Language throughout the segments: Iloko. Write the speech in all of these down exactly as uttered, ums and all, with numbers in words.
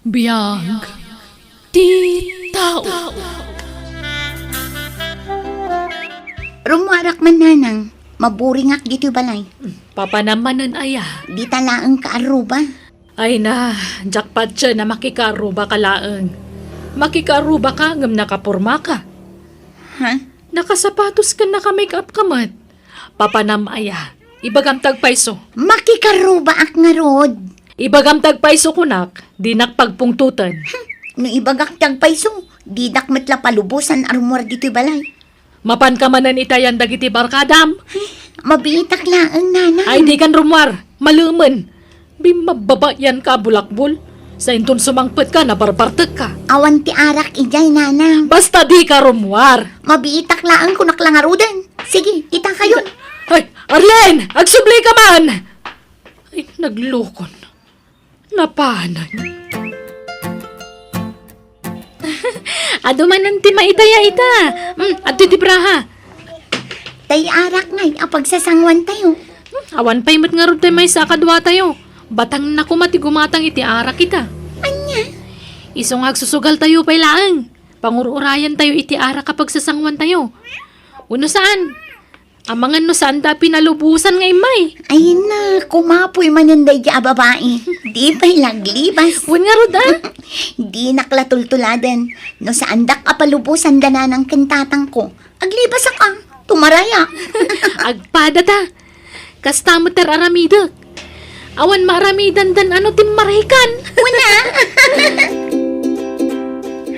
Biag ti tao. Rummuarak man, nanang. Maburingak ditoy balay. Papanam manen aya? Dita laeng kaarruba. Ay na, jackpot siya na makikaarruba ka laeng. Makikaarruba ka ngem nakaporma ka. Ha? Nakasapatos ken naka-make-up ka met. Papanam aya? Ibagam ti agpayso. Makikaarrubaak ngarud. Ibagam ti agpayso kunak, dinak pagpungtoten. No ibagak ti agpayso, didak met la palubosan a rummuar ditoy balay. Mapanka manen itayan dagiti barkadam? Ay, mabiitak laeng, nanang. Ay, dikan rummuar. Malemen. Bimmabbabayan ka, bulakbol. Sainton sumangpet ka, nabarbartek ka. Awan ti arak idiay, nanang. Basta di ka rummuar. Mabiitak laeng kunak la ngaruden. Sige, itakayon. Ay, Arlene! Agsubli ka man! Ay, naglukon. Napanan. Adu manen ti maitaya ita. Hmm, adtoy ti braha. Tay arak ngay a pagsasanguan tayo. Hmm, awan pay met ngarud tay maysa a kadua tayo. Batang na koma ti gumatang iti arak ita. Ania? Isu nga agsusugal tayo pay laeng. Pangur-urayan tayo iti arak a pagsasanguan tayo. Wenno saan? Amangan no saanda a pinalubosan nga immay. Ay na, kumapoy manen daydi a babai. Di pay laglibas. Wen ngarud, a? Dinak la tultuladen. No saandak a palubosan da nanang ken tatangko, aglibasak a. Tumaraya. Agpada ta. Kasta met ti ar-aramidek. Awan maaramidandan a no timmarikan. Wen a.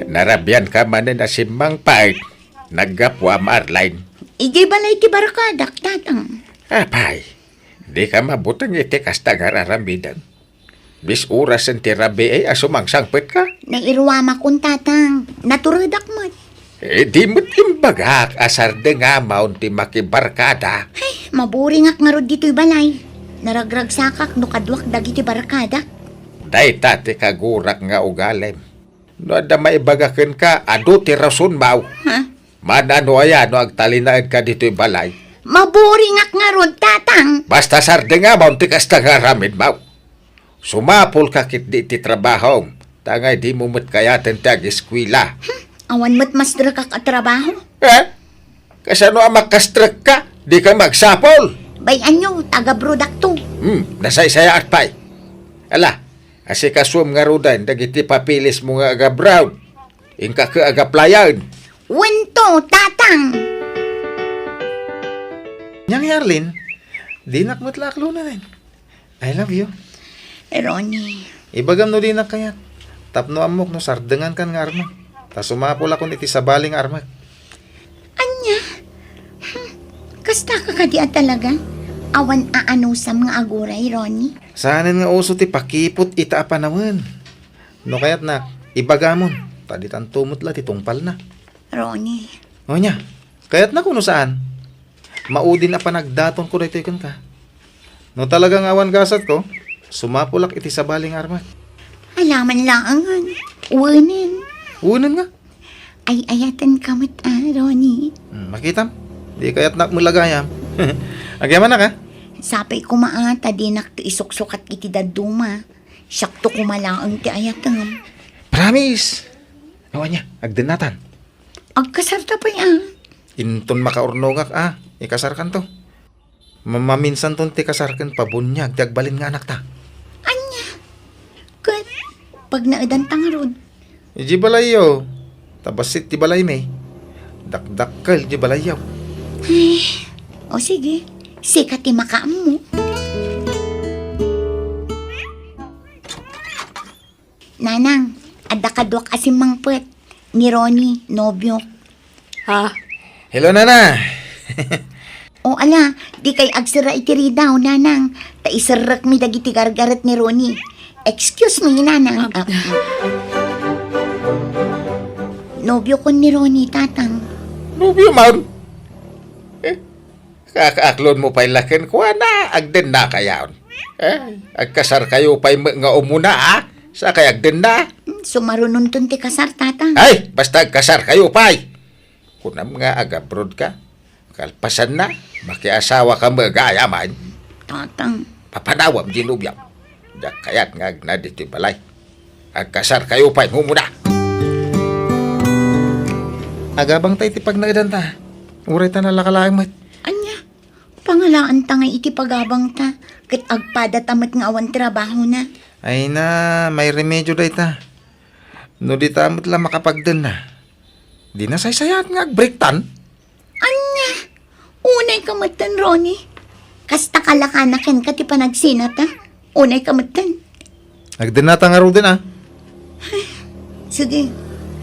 Narabian ka manen a simmangpet. Naggapuam, Arlene. Idiay balay ti barkadak, tatang. Apay, di ka mabuteng iti kasta nga ar-aramidem. Bis orasen ti rabii a sumangsangpet ka. Nairuamakon, tatang. Naturedak met. Eh, di met imbagak a sardengamon ti makibarkada. Ay, maburingak ngarud ditoy balay. Naragragsakak no kaduak dagiti barkadak. Dayta ti kagurak nga ugalim. No adda maibaga kenka, adu ti rason, maw. Ha? Mana no aya no agtalinaedka ditoy balay? Maburingak ngarud, tatang. Basta sardengamon ti kasta nga aramid, maw. Sumapulka ketdi iti trabahom, ta ngay dimo met kayaten ti ageskuela. Hmm, awan met maestrekak a trabaho. Eh? Kasano a makastrekka? Dika magsapul. Bay-anyo, taga-abroad-akto. Hmm, nasaysayaat pay. Ala, asikasuem ngaruden dagiti papeles mo nga aga-abroad. Inka ket aga-applyan. Wen to, tatang. Ania ngay, Arlene, dinak met la aklonen. I love you. Ronnie. Ibagam no dinak kayat. Tapno ammok no sardengankan nga armek. Ta sumapulakon iti sabali nga armek. Ania? Hmm. Kastaka kadi a talaga? Awan aanusam nga aguray, Ronnie? Saanen nga uso ti pakiput ita a panawen. No kayatnak, ibagamon, ta ditanto met la ti tungpalna. Ronnie. O ania, kayatna kuno saan? Maudin a panagdatonko daytoy kenka. No talaga nga awan gasatko, sumapulak iti sabali nga armek. Alaman laengen. Wenen. Wenen nga? Ay-ayatenka met, a, Ronnie. Hmm, makitam? Di kayatnak met la gayam. Agyamanak, a? Sapay koma, a, ta dinakto isuksukat iti dadduma. Siakto koma laeng ti ayatem. Promise! O ania, agdennatan? Agkasarta pay, a. Inton makaurnongak, a, ikasarkanto. Ma-, maminsanton ti kasar ken pabuniag ti agbalin nga anakta. Ania? Ket pagnaedanta ngarud? Idiay balayyo. Ta bassit ti balaymi. Dakdakkel diay balayyo. Ay, o sige. Sika ti makaammo. Nanang, adda kaduak a simmangpet. Ni Ronnie, nobiok. Ha? Hello, Nana. O ala, dikay agserra iti ridaw, Nanang. Ta iserrekmi dagiti gargaret ni Ronnie. Excuse me, Nanang. Ah. Ah, mm. Nobiokon ni Ronnie, Tatang. Nobioman? Eh, Kakaaklonmo pay la kenkuana, agdennakayon. Eh, agkasarkayo pay met nga umuna, a? Sakay agdenna. Hmm, sumarunonton ti kasar, Tatang. Ay, basta agkasarkayo pay. Kunam nga agabroad ka. Kalpasanna, makiasawa ka met gayam. Tatang. Papanawam di nobiam. Diak kayat nga agna ditoy balay. Agkasarkayo pay, umuna. Agabangta iti pagnaedanta. Uray ta nalaka laeng met. Ania? Pangalaanta ngay iti pagabangta, ket agpadata met nga awan trabahona. Ay na, may remedyo dayta. No dita met la makapagdenna, di nasaysayaat nga agbreaktan. Ania? Unay ka metten, Ronnie. Kasta kalakana kenka ti panagsinata. Unay ka metten. Agdennata ngaruden, a. Sige,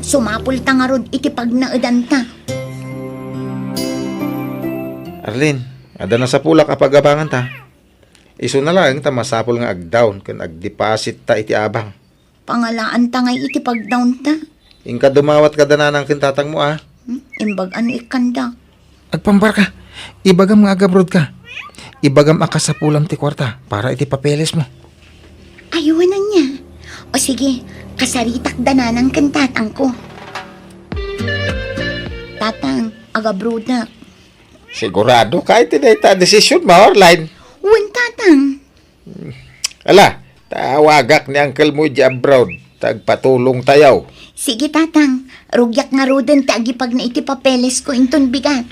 sumapulta ngarud iti pagnaedanta. Arlene, adda nasapulak a pagabanganta. Isuna laeng ta masapul nga agdawn ken agdepositta iti abang. Pangalaanta ngay iti pagdawnta. Inka dumawat kada nanang ken tatangmo, a. Hmm? Imbag-an no ikkandak. Agpambarka. Ibagam nga agabroad ka. Ibagam a kasapulam ti kuarta para iti papeles mo. Ay, wen ania. O sige, kasaritak da nanang ken tatangko. Tatang, agabroadak. Sigurado ka iti dayta a desisyon mo, Arline? Wen, tatang. Ala, tawagak ni uncle mo idiay abroad, ta agpatulongtayo. Sige, tatang. Rugiak ngaruden ti agipagna iti papeles ko inton bigat.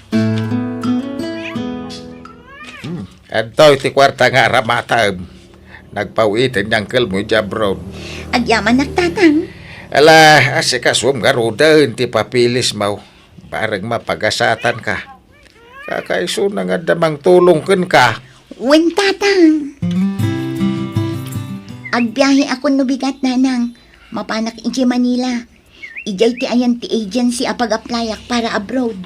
Hmm, adtoy ti kuarta nga aramataem. Nagpaw-iten ni uncle mo idiay abroad. Agyamanak, tatang. Ala, asikasuem ngaruden ti papeles mo. Bareng mapagasatanka. Kakaisuna nga adda mangtulong kenka. Wen, tatang. Agbiahekon no bigat, nanang. Mapanak idiay Manila. Idiay ti ayan ti agency a pag-applyak para abroad.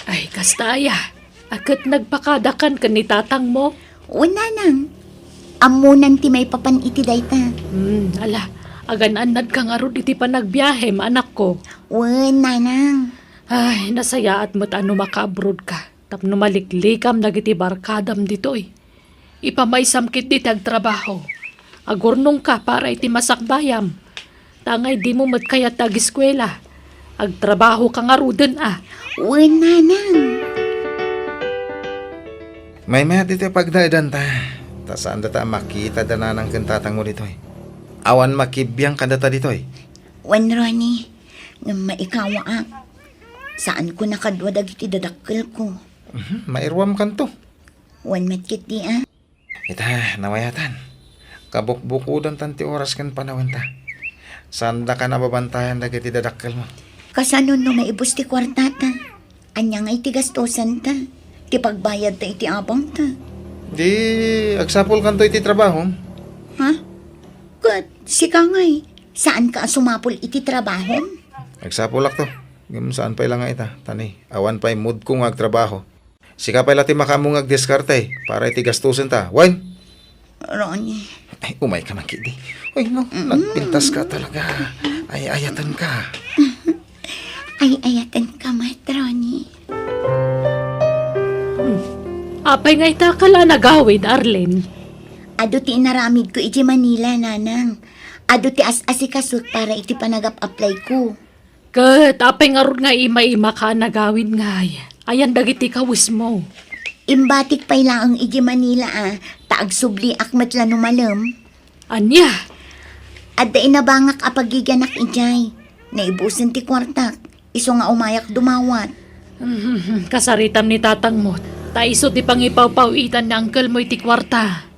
Ay, kasta aya. A, ket nagpakadakan ken ni tatangmo? Wen, nanang. Ammonan ti maipapan iti dayta. Hmm, ala. Agan-annadka ngarud iti panagbiahem, anakko. Wen, nanang. Ay, nasayaat met a no maka-abroad ka tapno maliklikam dagiti barkadam ditoy. Ipamaysam ketdi ti agtrabaho. Agurnongka para iti masakbayam. Ta angay dimo met kayat ti agiskuela, agtrabahoka ngaruden a. Wen, nanang. Maymayat ditoy pagnaedanta, ta saandata a makita da nanang ken tatangmo ditoy. Awan makibiang kadata ditoy. Wen, Ronnie, ngem maikawaak. Saanko nakadua dagiti dadakkelko. Mhm, mairuamkanto. Wen met ketdi a. Ita, namayatan. Kabukbukodantan ti oras ken panawenta. Saandaka a babantayan dagiti dadakkelmo. Kasano no maibus ti kuartata? Ania ngay ti gastosanta? Ti pagbayadta iti abangta? Di agsapulkanto iti trabahom. Ha? Ket sika ngay, saanka a sumapul iti trabahom? Agsapulakto. Ngem saan pay la nga ita, ta ni, awan pay moodko nga agtrabaho. Sika pay la ti makaammo nga agdiskarte para iti gastosenta. Wen? Ronnie. Ay, umayka man ketdi. Uy, no, mm, nagpintaska talaga. Ay-ayatenka. Ay-ayatenka met, Ronnie. Hmm. Apay nga ita ka la nagawid, Arlene? Adu ti inaramidko idiay Manila, nanang. Adu ti as-asikasok para iti panagap-apply ko. Ket apay ngarud nga ima-imaka a nagawid ngay? Ayan dagiti kawesmo? Imbatik pay laeng idiay Manila a, ta agsubliak met la no malem. Ania? Adda inabangak a pagigianak idiay. Naibusen ti kuartak, isu nga umayak dumawat. Kasaritam ni tatangmo, ta isu ti pangipawpaw-itan ni uncle mo iti kuarta.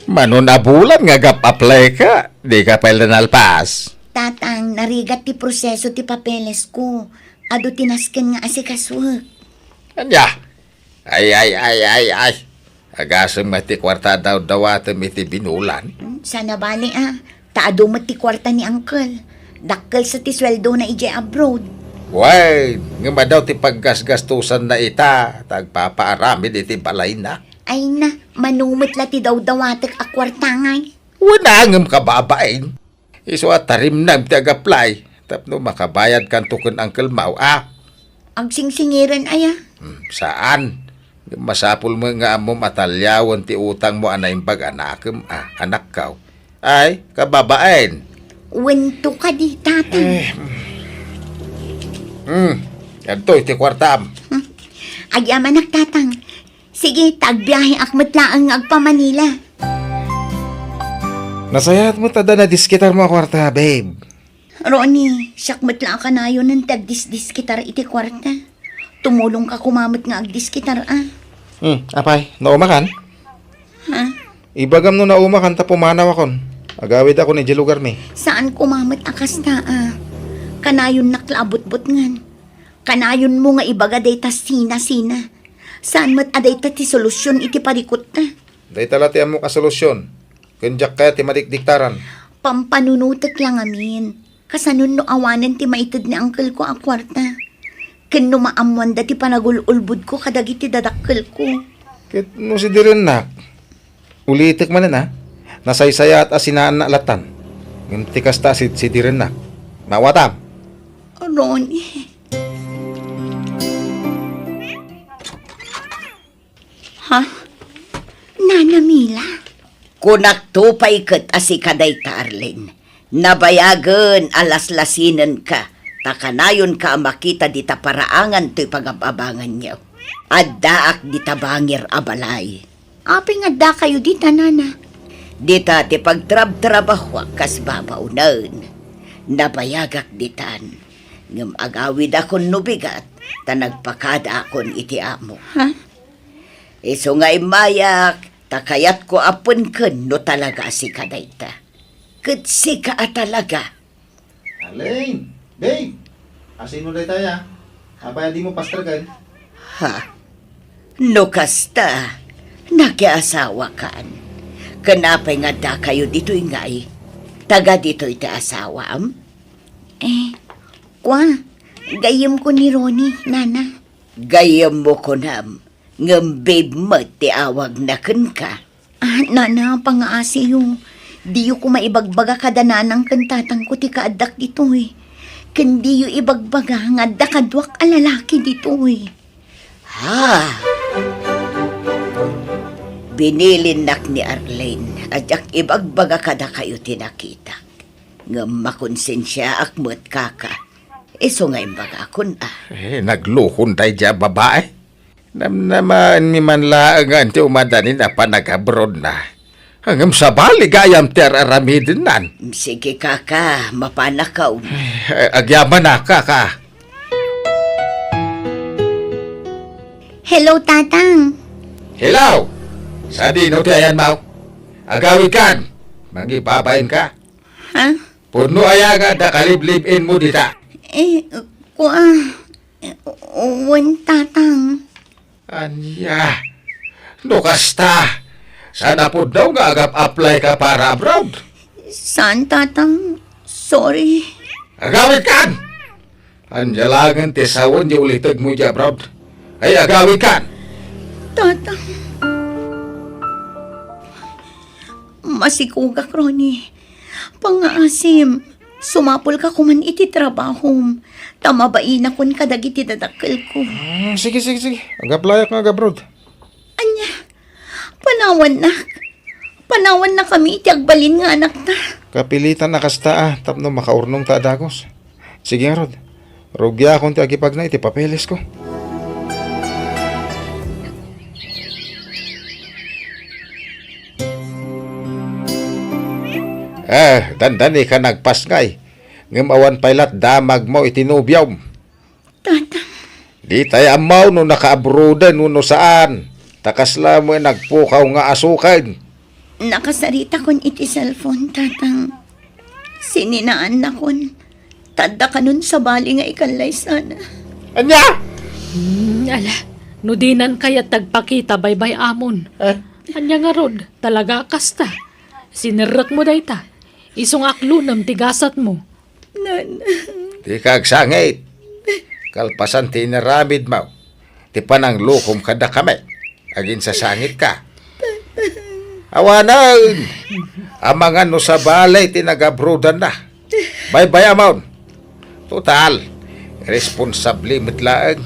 Mano a bulan nga agap-apply ka, dika pay la nalpas? Tatang, narigat ti proseso ti papeles ko. Adu ti nasken nga asikasuek. Ania? Ay, ay, ay, ay, ay. Agasem met ti kuarta a dawdawatem iti binulan. Hmm, sana bali a. Ta adu met ti kuarta ni uncle. Dakkel sa ti sueldona idiay abroad. Wen, ngem adu ti paggasgastosanna ita, ta agpapaaramid iti balayna. Ay na, mano met la ti dawdawatek a kuarta ngay? Wen a, ngem kababain. Isu a tarimnam ti ag-apply tapno makabayadkanto ken Uncle Mau a. Agsingsingiren aya? Hmm, saan. Ngem masapul met nga ammom a taliawen ti utangmo a naimbag a nakem a, anakko. Ay, kababain. Wen to kadi, Tatang. Eh, hmm. Adtoy ti kuartam. Hmm. Agyamanak, Tatang. Sige, ta agbiaheak met laeng nga agpa-Manila. Nasayaat met adda nadisketarmo a kuarta, babe. Ronnie, siak met la a kanayonen ti agdisdisketar iti kuarta. Tumulongka koma met nga agdisketar, a. Hmm, apay, naumakan? Ha? Ibagam no naumakan ta pumanawakon. Agawidakon idiay lugarmi. Saan koma met a kasta, a. Kanayonnak la a butbutngen. Kanayonmo nga ibaga dayta sina-sina. Saan met a dayta ti solusyon iti parikutta. Dayta la ti ammok a solusyon. Ken diak kayat ti madikdiktaran. Pampanunotek la ngamin. Kasanon no awanen ti maited ni angkelko a kuarta? Ken no maammoanda ti panagul-ulbodko kadagiti dadakkelko. Ket no sidirennak, ulitek manen, a. Nasaysayaat a sinaanna lattan. Ngem ti kasta, sid-, sidirennak. Maawatam? Ronnie. Ha? Nana Mila? Kunakto pay ket a sika dayta, Arlene. Nabayagen a laslasinenka, ta kanayonka a makita dita paraangan toy pagab-abanganyo. Addaak dita bangir a balay. Apay nga addakayo dita, nana? Dita ti pagtrabtrabahoak kas babaonen. Nabayagak ditan. Ngem agawidakon no bigat, ta nagpakadaakon iti amo. Ha? Isu nga immayak, ta kayatko a penken no talaga a sika dayta. Ket sika a talaga. Arlene! Babe! Asino daytaya? Apay a dimo pasterken? Ha? No kasta, nakiasawakan. Ken apay nga addakayo ditoy ngay? Taga ditoy ti asawam? Eh, kua, gayyemko ni Ronnie, nana. Gayyemmo kunam, ngem babe met ti awagna kenka. Ah, nana, pangaasiyo. Diyo koma ibagbaga kada nanang ken tatangko ti kaaddak ditoy. Ken diyo ibagbaga nga adda kaduak a lalaki ditoy. Ha? Binilinnak ni Arlene a diak ibagbaga kadakayo ti nakitak. Ngem makonsensiaak met, kaka. Isu nga imbagakon, a. Eh, naglukon daydiay a babae. Namnamaenmi man laeng nga ti umadanin a panagabrodna. Ngem sabali gayam ti ar-aramidennan. Sige, kaka, mapanakaw. Eh, agyamanak, kaka. Hello, Tatang. Hello! Sadino ti ayanmo? Agawidkan! Mangibabainka? Ha? Pudno aya nga adda kaliblib-inmo dita? Eh, kua, wen, Tatang. Ania? No kasta, saan a pudno nga agap-apply ka para abroad? Saan, Tatang. Sorry. Agawidkan! Ania laengen ti sawen ti ulitegmo idiay abroad? Ay, agawidkan! Tatang. Masikogak, Ronnie. Pangaasim, sumapulka koman iti trabahom, ta mabainakon kadagiti dadakkelko. Mm, sige, sige, sige. Ag-applyak nga ag-abroad. Ania? Panawannak? Panawannakami iti agbalin nga anakta? Kapilitan a kasta, a, tapno makaurnongta a dagus. Sige ngarud, rugiakon ti agipagna iti papelesko. Eh, dandani ka nagpasngay, ngem awan pay lat damagmo iti nobiom. Tatang. Ditay ammo no nakaabroaden wenno saan, ta kasla met nagpukaw nga asuken. Nakasaritakon iti cellphone, Tatang. Sininaannakon. Ta adda kanon sabali nga ikallaysana. Ania? Hmm, ala, no dinan kayat ti agpakita baybay-amon. Eh? Ania ngarud, talaga a kasta? Sinerrekmo dayta. Isu nga aklonem ti gasatmo. Nanang. Dika agsangit. Kalpasan ti inaramidmo, ti pananglukom kadakami, aginsasangitka. Awanen! Amangan no sabali ti nagabroadanna. Baybay-amon. Total, responsable met laeng.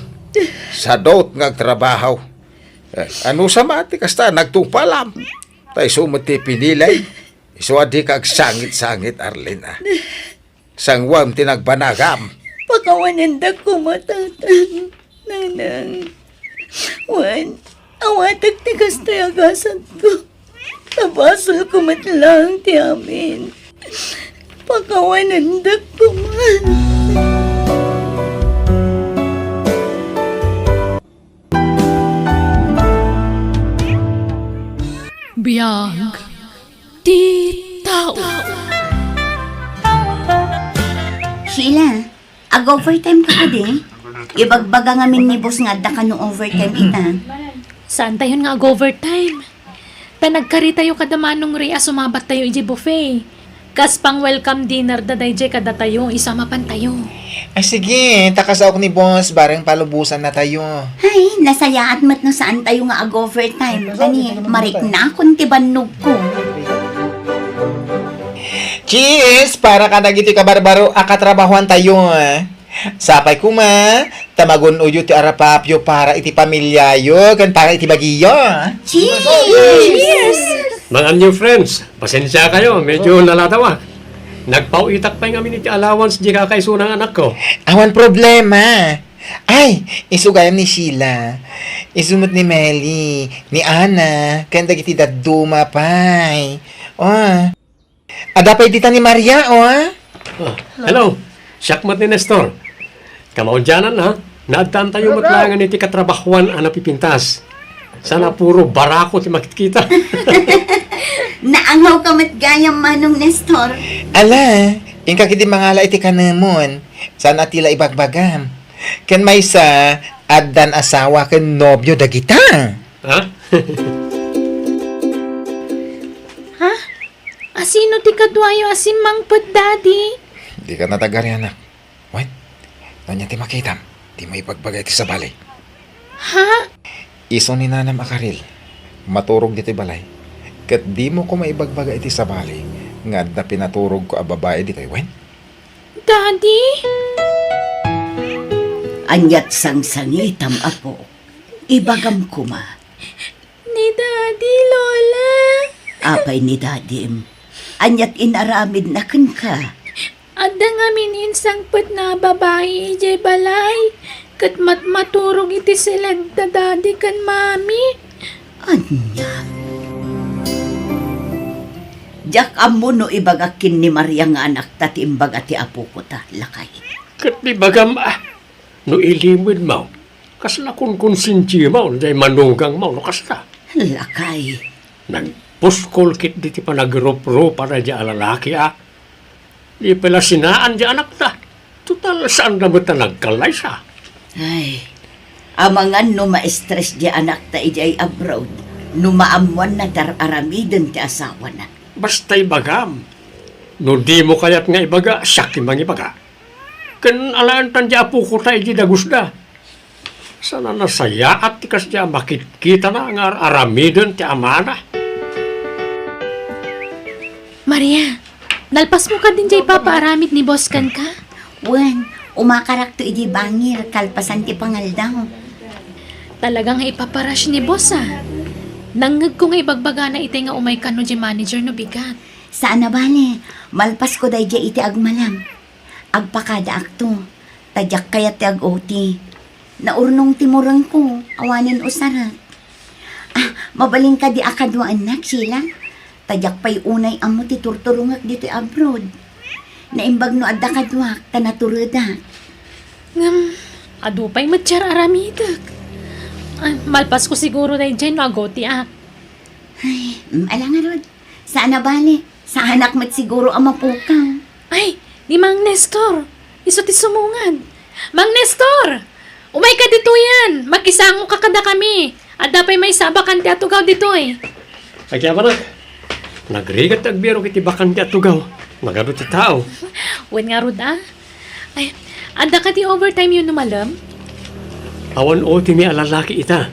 Sadut nga agtrabaho. Eh, anusa met ti kasta, nagtungpalam. Ta isu met ti pinili. Isu a dika agsangit-sangit, Arlene, a. Sanguam ti nagbanagam. Pakawanendak koma, Tatang, Nanang. Wen, awatek ti kastoy a gasatko. Ta basolko met laeng ti amin. Pakawanendek koman. Biag ti tao. Sheila, ag-overtime ka kadi? Ibagbaga ngamin ni boss nga adda kano overtime ita. Saantayon nga ag-overtime? Ta nagkaritayo kada Manong Ray a sumabattayo idiay buffet. Kas pang-welcome dinner da daydiay kadatayo, isu a mapantayo. Ay, sige, ta kasaok ni boss, bareng palubosannatayo. Ay, nasayaat met no saantayo nga ag-overtime. Ani, mariknakon ti bannogko. Cheers! Para kadagiti kabarbaro a katrabahoantayo. Sapay koma, ta magun-odyo ti arapapyo para iti pamiliayo ken para iti bagiyo. Cheers! Cheers! Mga new friends, pasensia kayo, medyo nalatawak. Nagpauitak pay ngamin iti allowance di kakaisuna nga anakko. Awan problema. Ay, isu gayam ni Sheila. Isu met ni Meli, ni Ana, ken dagiti dadduma pay. Oh. Adda pay dita ni Maria, oh, ah. Ah, hello. Siak met ni Nestor. Kamaudianan, ha? Naaddaantayo met laengen iti katrabahoan a napipintas. Sana puro barako ti makitkita. Naangaw ka met gayam, Manong Nestor. Ala, inka ketdi mangala iti kanemon. Saan a ti la ibagbagam. Ken maysa, addan asawa ken nobio dagita. Ha? Ha? Asino ti kaduayo a simmangpet, Daddy? Dika natagari, anak. Wen, no ania ti makitam, dimo ibagbaga iti sabali. Ha? Isu ni nanam a karil, maturog ditoy balay. Ket dimo koma ibagbaga iti sabali nga adda pinaturogko a babai ditoy, wen? Daddy? Aniat sangsangitam, apo? Ibagam koma. Ni Daddy, Lola. Apay ni Dadim? Aniat inaramidna kenka? Adda ngamin insangpetna a babai idiay balay, ket matmaturog iti siled da Daddy ken Mami. Ania? Diak ammo no ibagak ken ni Maria nga anakta ti imbaga ti apokota, lakay. Ket ibagam a, no ilimedmo, kasla konkonsensiamo, diay manugangmo, no kasta. Lakay. Nagpuskol ketdi ti panagruprupa daydiay a lalaki a, di pay la sinaan diay anakta. Total, saanda met a nagkallaysa. Ay, amangan no ma-stress diay anakta idiay abroad, no maammoanna ti ar-aramiden ti asawana. Basta ibagam. No dimo kayat nga ibaga, siak ti mangibaga. Ken alaentan diay apokota idiay dagusda. Saan a nasayaat ti kasdiay a makitkitana nga ar-aramiden ti amana. Maria, nalpasmo kadin diay ipapaaramid ni boss kenka? Wen, umakarakto idiay bangir kalpasan ti pangaldaw. Talaga nga ipapa-rush ni boss, a. Nangngegko nga ibagbagana itay nga umay kano diay manager no bigat. Saan a bale, malpasko daydiay iti agmalem. Agpakadaakto, ta diak kayat ti ag-O T. Naurnong ti murengko, awanen usarek. Ah, mabalin kadi a kaduaennak, Sheila? Ta diak pay unay ammo ti turturongek ditoy abroad. Naimbag no adda kaduak, ta naturedak. Ngem, adu pay met ti ar-aramidek. Ah, malpasko siguro daydiay no ag-O T-ak. Ay, mm, ala ngarud. Saan a bale, saanak met siguro a mapukaw. Ay, ni Mang Nestor, isu ti sumungad. Mang Nestor! Umayka ditoyen! Makisangoka kadakami! Adda pay maysa a bakante a tugaw ditoy. Agyamanak, nagrigat ti agbirok iti bakante a tugaw. Nagadu ti tao. Wen ngarud a. Ay, adda kadi overtime yo no malem? Awan O T mi a lalaki ita.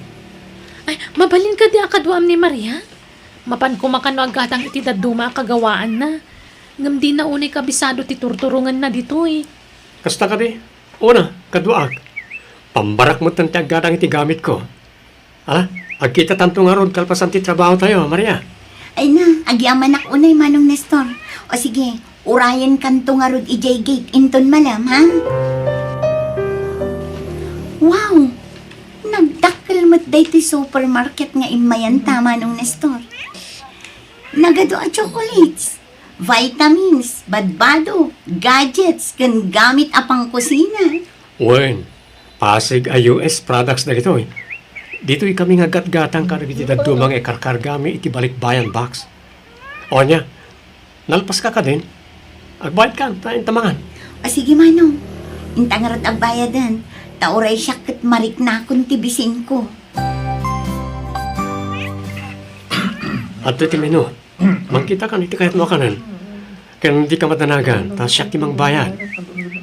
Ay, mabalin kadi a kaduam ni Maria? Mapan koma kano aggatang iti dadduma a kagawaanna, ngem dina unay kabisado ti turturongenna ditoy. Kasta kadi? Una, kaduaak. Pambarak metten ti aggatang iti gamitko. Ala, agkitatanto ngarud kalpasan ti trabahotayo, Maria. Ay na, agyamanak unay, Manong Nestor. O sige, urayenkanto ngarud idiay gate inton malem, ha? Wow! Nagdakkel met daytoy supermarket nga immayanta, Manong Nestor. Nagadu a chocolates, vitamins, badbado, gadgets, ken gamit a pangkusina. Wen, Pasig a U S products dagitoy. Ditoy kami nga gatgatang kadagiti dadduma nga ikarkargami iti balikbayan box. O ania, nalpaska kadin? Agbayadkan, ta inta mangan. O sige, Manong. Inta ngarud agbayadan, ta uray siak ket mariknakon ti bisinko. Adtoy ti menu. Mangkitakan iti kayatmo a kanen. Ken dika madanagan, ta siak ti mangbayad.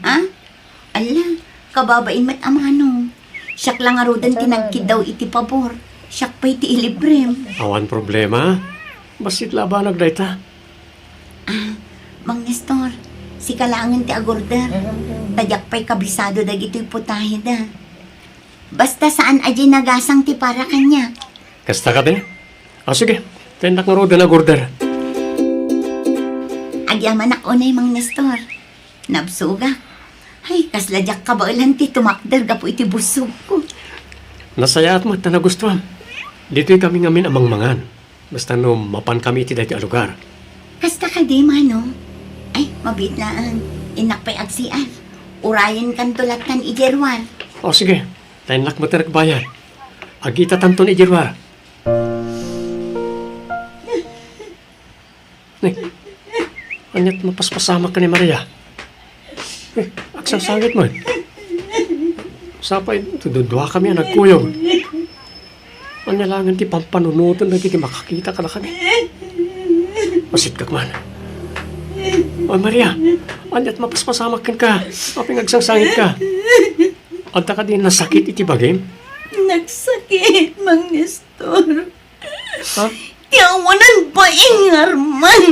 Ah? Ala, kababain met a Manong. Siak la ngaruden ti nagkiddaw iti pabor. Siak pay ti ilibrem. Awan problema. Bassit la a banag dayta. Ah, Mang Nestor, sika laengen ti agorder. Ta diak pay kabisado dagitoy putaheda. Basta saan a diay nagasang ti para kaniak. Kasta kadi? O sige, ta innak ngaruden agorder. Agyamanak unay, Mang Nestor. Nabsogak. Ay, kasla diak kabaelan ti tumakder gapu iti bussogko. Nasayaat met ta nagustuam. Ditoy kami ngamin a mangmangan. Basta no mapan kami iti daytoy a lugar. Kasta kadi, Manong? Ay, mabiit laeng. Innak pay ag-C R. Urayenkanto lattan idiay ruar. O sige, ta innak met ti nagbayad. Agitatanton idiay ruar. Ni, ania't mapaspasamak ken ni Maria? Eh, agsangsangit man. Sapay, duduakami a nagkuyog. Ania laengen ti pampanunoten dagiti makakita kadakami? Masitkak man. Oy, Maria, ania't mapaspasamak kenka? Apay nga agsangsangitka? Adda kadi nasakit iti bagim? Nagsakit, Mang Nestor. Ha? Ti awanan bain nga Arman.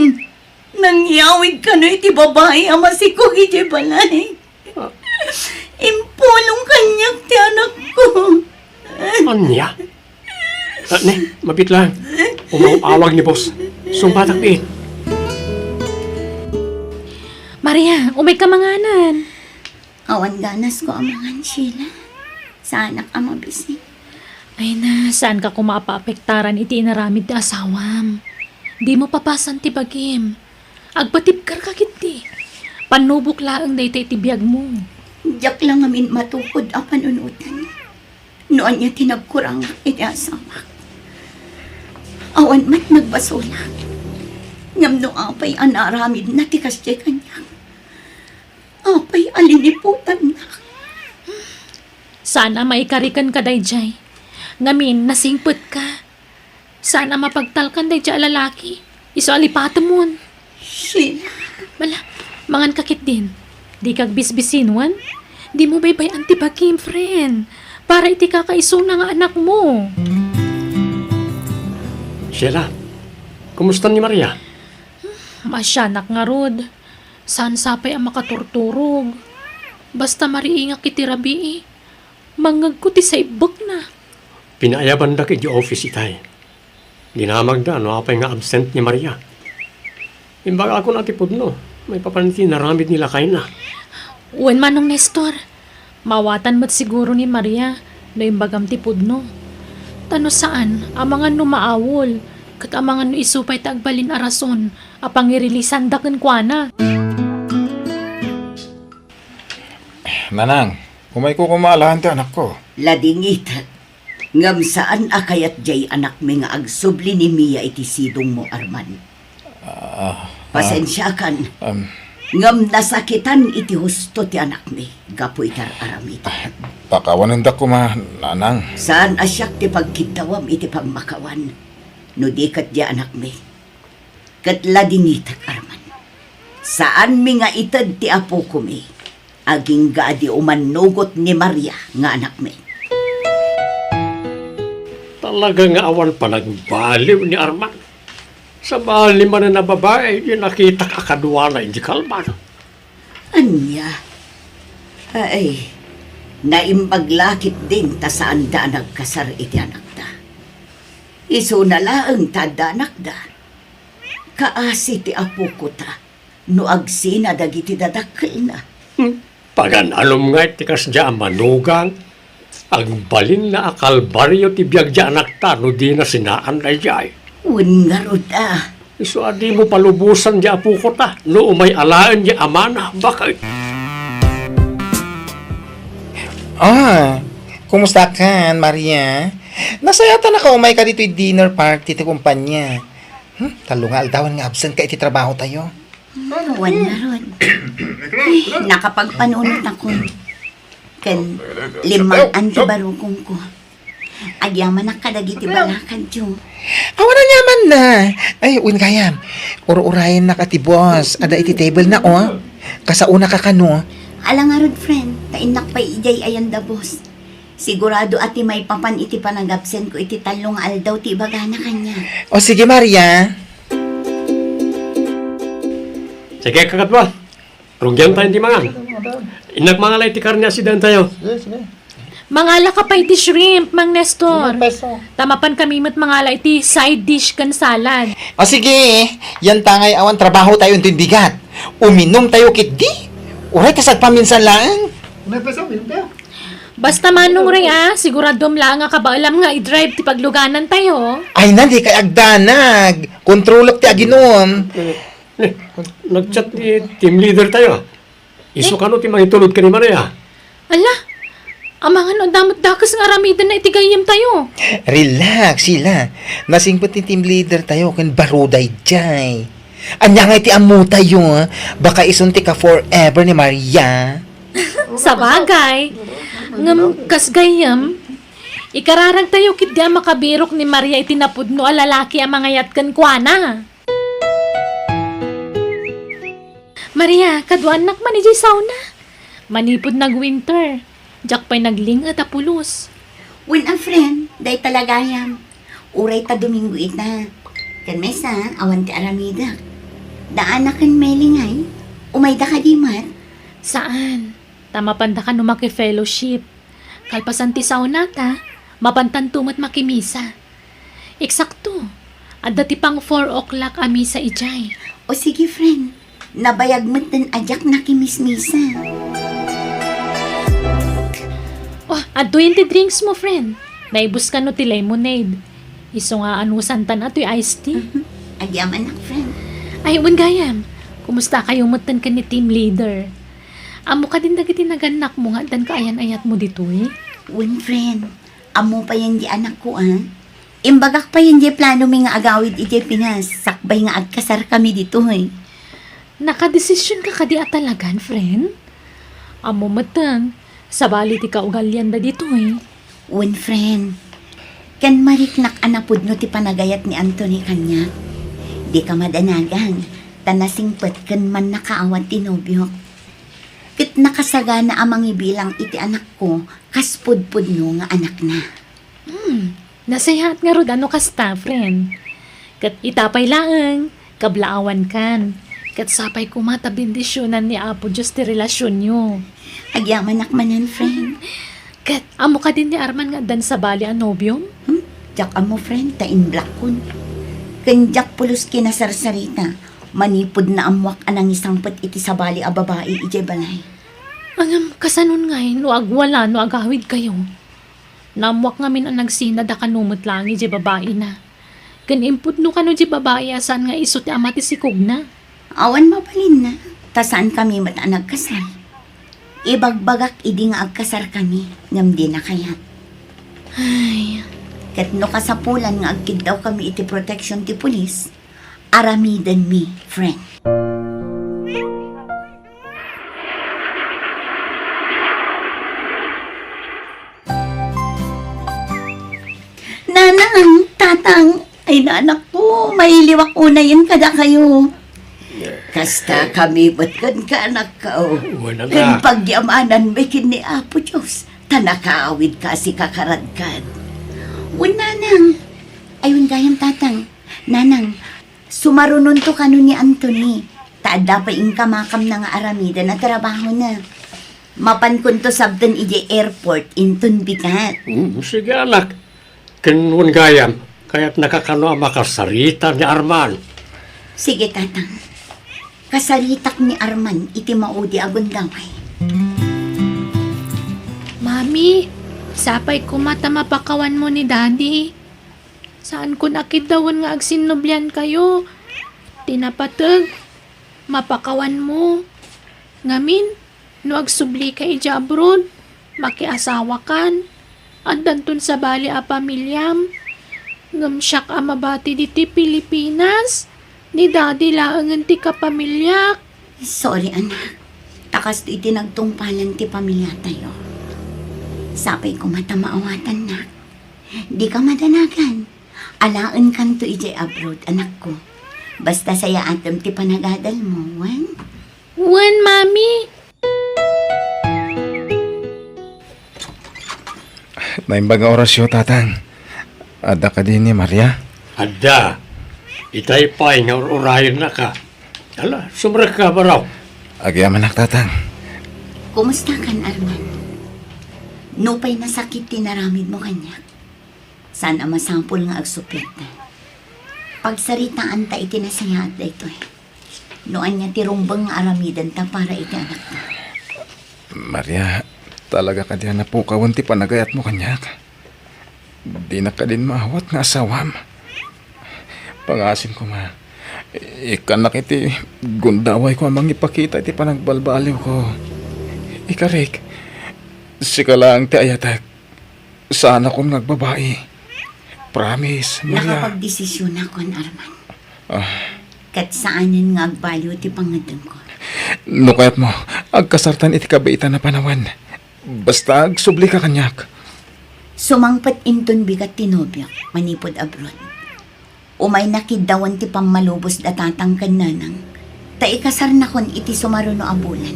Nangyawid kano iti babai a masikog idiay balay. Ah. Impulong kaniak ti anakko. Ania? Ah, ne, mabitlan. Umaw-awag ni boss. Sungbatak diin. Maria, umayka manganan. Awan ganasko a mangan, Sheila. Saanak a mabisi. Ay na, saanka koma a paapektaran iti inaramid ti asawam. Dimo papasan ti bagim. Agpatibkarka ketdi. Pannubok laeng dayta iti biagmo. Diak la ngamin matukod a panunotan. No ania ti nagkurangak iti asawak. Awan met nagbasolak. Ngem no apay a naaramidna ti kasdiay kaniak. Apay a liniputannak? Saan a maikariken ka daydiay. Ngamin, nasingpetka. Saan a mapagtalkan daydiay a lalaki. Isu a lipatemon. Sheila. Bala, mangan ka ketdin. Dika agbisbisinwan. Dimo baybay-an ti bagim, friend. Para iti kakaisuna nga anakmo. Sheila, kumusta ni Maria? Maasianak ngarud. Saan sapay a makaturturog. Basta mariingak iti rabii, mangngegko ti saibbekna. Pinaayabandak idiay office itay. Dinamagda no apay nga absent ni Maria. Imbagakon a ti pudno, maipapan iti naramid ni lakayna. Wen, Manong Nestor, maawatan met siguro ni Maria no imbagam ti pudno. Ta no saan, amangan no maawol, ket amangan no isu pay ti agbalin a rason a pangirelisanda kenkuana. Nanang, umayko koma alaen ti anakko. Ladingitek, ngem saan a kayat diay anakmi nga agsubli ni Mia iti sidongmo, Arman. Ah, ah, Pasensiakan, um, ngem nasakitan iti husto ti anakmi gapu iti ar-aramidek. Ah, pakawanendak koma, Nanang. Saan a siak ti pagkiddawam iti pammakawan, no di ket diay anakmi. Ket ladingitek, Arman. Saanmi nga ited ti apokomi, agingga a di umannugot ni Maria nga anakmi. Talaga nga awan panagbaliw ni Arman. Sabali manen a babai, ti nakitak a kaduana idi kalman. Ania? Ay, naimbag la ketdin ta saanda a nagkasar iti anakda. Isuna laeng ta adda anakda. Kaasi ti apokota no agsina dagiti dadakkelna. Hmm. Pagan-anom nga iti kasdiay a manugang, agbalinna a kalbario ti biag diay anakta no dina sinaan daydiay. Wen ngarud a, Isu a dimo palubosan ti apoko ta, no umay alaen ti amana, baket. Ah, kumusta kan, Maria? Nasayaatanka a umayka ditoy dinner party ti kumpanya. Hmm, tallo nga aldawen nga absent ka iti trabaho tayo. Wen ngarud. Ay, nakapagpanunot ako. Ken limmang-an ti barukongko. Agyamanak kadagiti balakadyo. Awan aniamanna. Ay, wen gayam. Ur-urayennak a ti boss. Adda iti table na, oh. Kasaonaka kano? Ala ngarud, friend. Ta innak pay idiay ayan da boss. Sigurado a ti maipapan iti panagabsentko iti tallo nga aldaw ti ibagana kaniak. O sige, Maria. Sige, kakadua. Rugian tayo ti mangan. Innak mangala iti karne a sidaentayo. Sige, sige. Mangalaka pay iti shrimp, Mang Nestor. Limang peso. Ta mapan kami met mangala iti side dish ken salad. O sige, yan ta ngay awan trabaho tayo intoy bigat. Uminum tayo ketdi. Uray ta sagpaminsan laeng. Limang peso, limang peso. Basta Manong Ray, ah, siguradom laeng a kabaelam nga i-drive ti pagluganan tayo. Ay na, dikay agdanag. Kontrolek ti aginum. Eh, nag-chat ti team leader tayo, ah. Isu kano ti mangitulod ken ni Maria? Ala, amangan no adda met dakes nga aramidenna iti gayyem tayo. Relax, Sheila. Nasingpet ti team leader tayo ken baro daydiay. Ania ngay ti ammo tayo, ah? Baka isun ti ka-forever ni Maria. Sabagay. Ngem kas gayyem, ikararag tayo ketdi a makabirok ni Maria iti napudno a lalaki a mangayat kenkuana. Maria, kaduanak man idiay sauna. Manipud nag-winter, diak pay nagling-et a pulos. Wen a friend, dayta la gayam. Uray ta Domingo ita. Ken maysa, awan ti aramidek. Daana ken Meli ngay, umayda kadi met? Saan. Ta mapanda kano maki-fellowship. Kalpasan ti saunata, mapantanto met makimisa. Eksakto, adda ti pang four o'clock a misa idiay. O sige, friend. Nabayag metten a diak nakimismisa. Oh, adtoyen ti drinks mo, friend. Naibus kano ti lemonade. Isu nga anusantan a toy iced tea. Mhm. Agyamanak, friend. Ay, wen gayam. Kumusta kayo metten ken ni team leader? Ammo kadin dagiti nagannakmo nga addan kaayan-ayatmo ditoy? Wen, friend. Ammo payen di anakko, ah. Imbagak payen di planomi nga agawid idiay Pinas, sakbay nga agkasarkami ditoy. Nakadesisionka kadi a talagan, friend? Ammo metten, sabali ti kaugalianda ditoy. Wen, friend. Ken mariknak a napudno ti panagayat ni Anthony kaniak. Dika madanagan, ta nasingpet ken mannakaawat ti nobiok. Ket nakasagana a mangibilang iti anakko kas pudpudno nga anakna. Hmm, nasayaat ngarud a no kasta, friend. Ket ita pay laeng, kablaawankan. Ket sapay koma ta bendisionan ni Apo Dios ti relasionyo. Agyamanak manen, friend. Ket ammo kadin ni Arman nga addan sabali a nobiom? Hmm? Diak ammo, friend, ta inblockon. Ken diak pulos kinasarsarita, manipud naammoak a nangisangpet iti sabali a babai idiay balay. Ngem kasanon ngay no agwala no agawidkayo? Naammoak ngamin a nagsinada kano met laeng idiay babaina. Ken impudno kano diay babai a saan nga isu ti ama ti sikogna. Awan mabalinna, ta saankami met a nagkasar. Ibagbagak idi nga agkasarkami, ngem dina kayat. Ay. Ket no kasapulan nga agkiddawkami iti protection ti pulis, aramidenmi, friend. Nanang, tatang, ay, nanakko, mailiwak unayen kadakayo. Kasta kami met kenka, anakko. Wen, anak. Ken pagyamananmi ken ni Apo Dios, ta nakaawidka a sikakaradkan. Wen, nanang. Ay, wen gayam, tatang. Nanang, sumarunonto kano ni Anthony, ta adda pay inkamakamna nga aramiden a trabahona. Mapankonto sabten idiay airport inton bigat. Mm, sige, anak. Ken wen gayam, kayatnaka kano a makasarita ni Arman? Sige, tatang. Kasaritak ni Arman iti maudi a gundaway. Mami, sapay koma ta mapakawanmo ni Daddy. Saankon a kiddawen nga agsinnubliankayo. Ti napateg, mapakawanmo. Ngamin, no agsublika idiay abroad, makiasawakan. Addanton sabali a pamiliam. Ngem siak a mabati ditoy Pilipinas, ni Daddy laengen ti kapamiliak. Sorry, anak. Ta kastoy ti nagtungpalan ti pamiliatayo. Sapay koma ta maawatannak. Dika madanagan. Alaenkanto idiay abroad, anakko. Basta sayaatem ti panagadalmo, wen? Wen, Mami. Naimbag nga orasyo, Tatang. Adda kadi ni Maria? Adda. Itay pay nga ur-urayennaka. Ala, sumrekka, baro. Agyamanak, Tatang. Kumustakan, Arman? Nupay nasakit ti naramidmo kaniak, saan a masapul nga agsuppiatta. Pagsaritaanta iti nasayaat daytoy. No ania ti rumbeng nga aramidenta para iti anakta. Maria, talaga kadi a napukawen ti panagayatmo kaniak? Dinak kadin maawat nga asawam? Pangaasim koma, ikkannak iti gundawayko a mangipakita iti panagbalbaliwko. Ikarik, sika laeng ti ayatek. Saanakon nga agbabai. Promise, Maria. Nakapagdesisyonakon, Arman. Ah. Ket saanen nga agbaliw ti pangngeddengko. No kayatmo, agkasartan iti kabiitan a panawen. Basta agsublika kaniak. Sumangpet inton bigat ti nobiok manipud abroad. Umayna kiddawen ti pammalubos da tatang ken nanang, ta ikasarnakon iti sumaruno a bulan.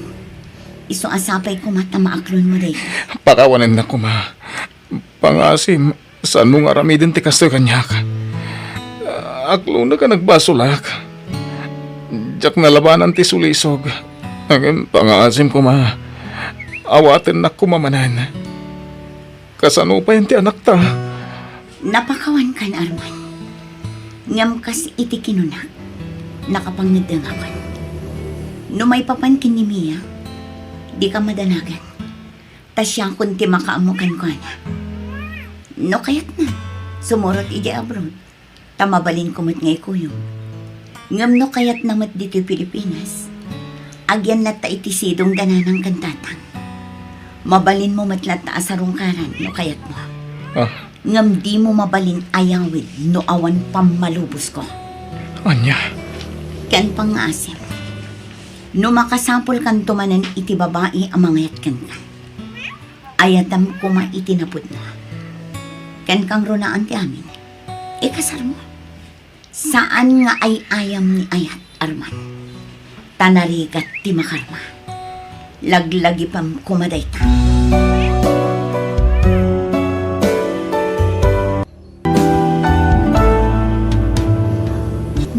Isu a sapay koma ta maaklonmo dayta. Pakawanennak koma. Pangaasim, saanmo nga aramiden ti kastoy kaniak. Aklonek a nagbasolak. Diak nalabanan ti sulisog. Ngem pangaasim koma. Awatennak koma manen. Kasano pay ti anakta? Napakawankan, Arman. Ngem kas iti kinunak, nakapangngeddengakon. No maipapan ken ni Mia, dika madanagan. Ta siakon ti makaammo kenkuana. No kayatna, sumurot idiay abroad. Ta mabalinko met nga ikuyog. Ngem no kayatna met ditoy Pilipinas, agyan latta iti sidong da nanang ken tatang. Mabalinmo met latta a sarungkaran no kayatmo. Ah. Ngem dimo mabalin ayawid no awan pammalubosko. Ania? Ken pangngaasim, no makasapulkanto manen iti babai a mangayat kenka, ayatam koma iti napudno. Ken kangrunaan ti amin, ikasarmo. Saan nga ay-ayam ni ayat, Arman. Ta narigat ti makarma. Laglagipem koma dayta.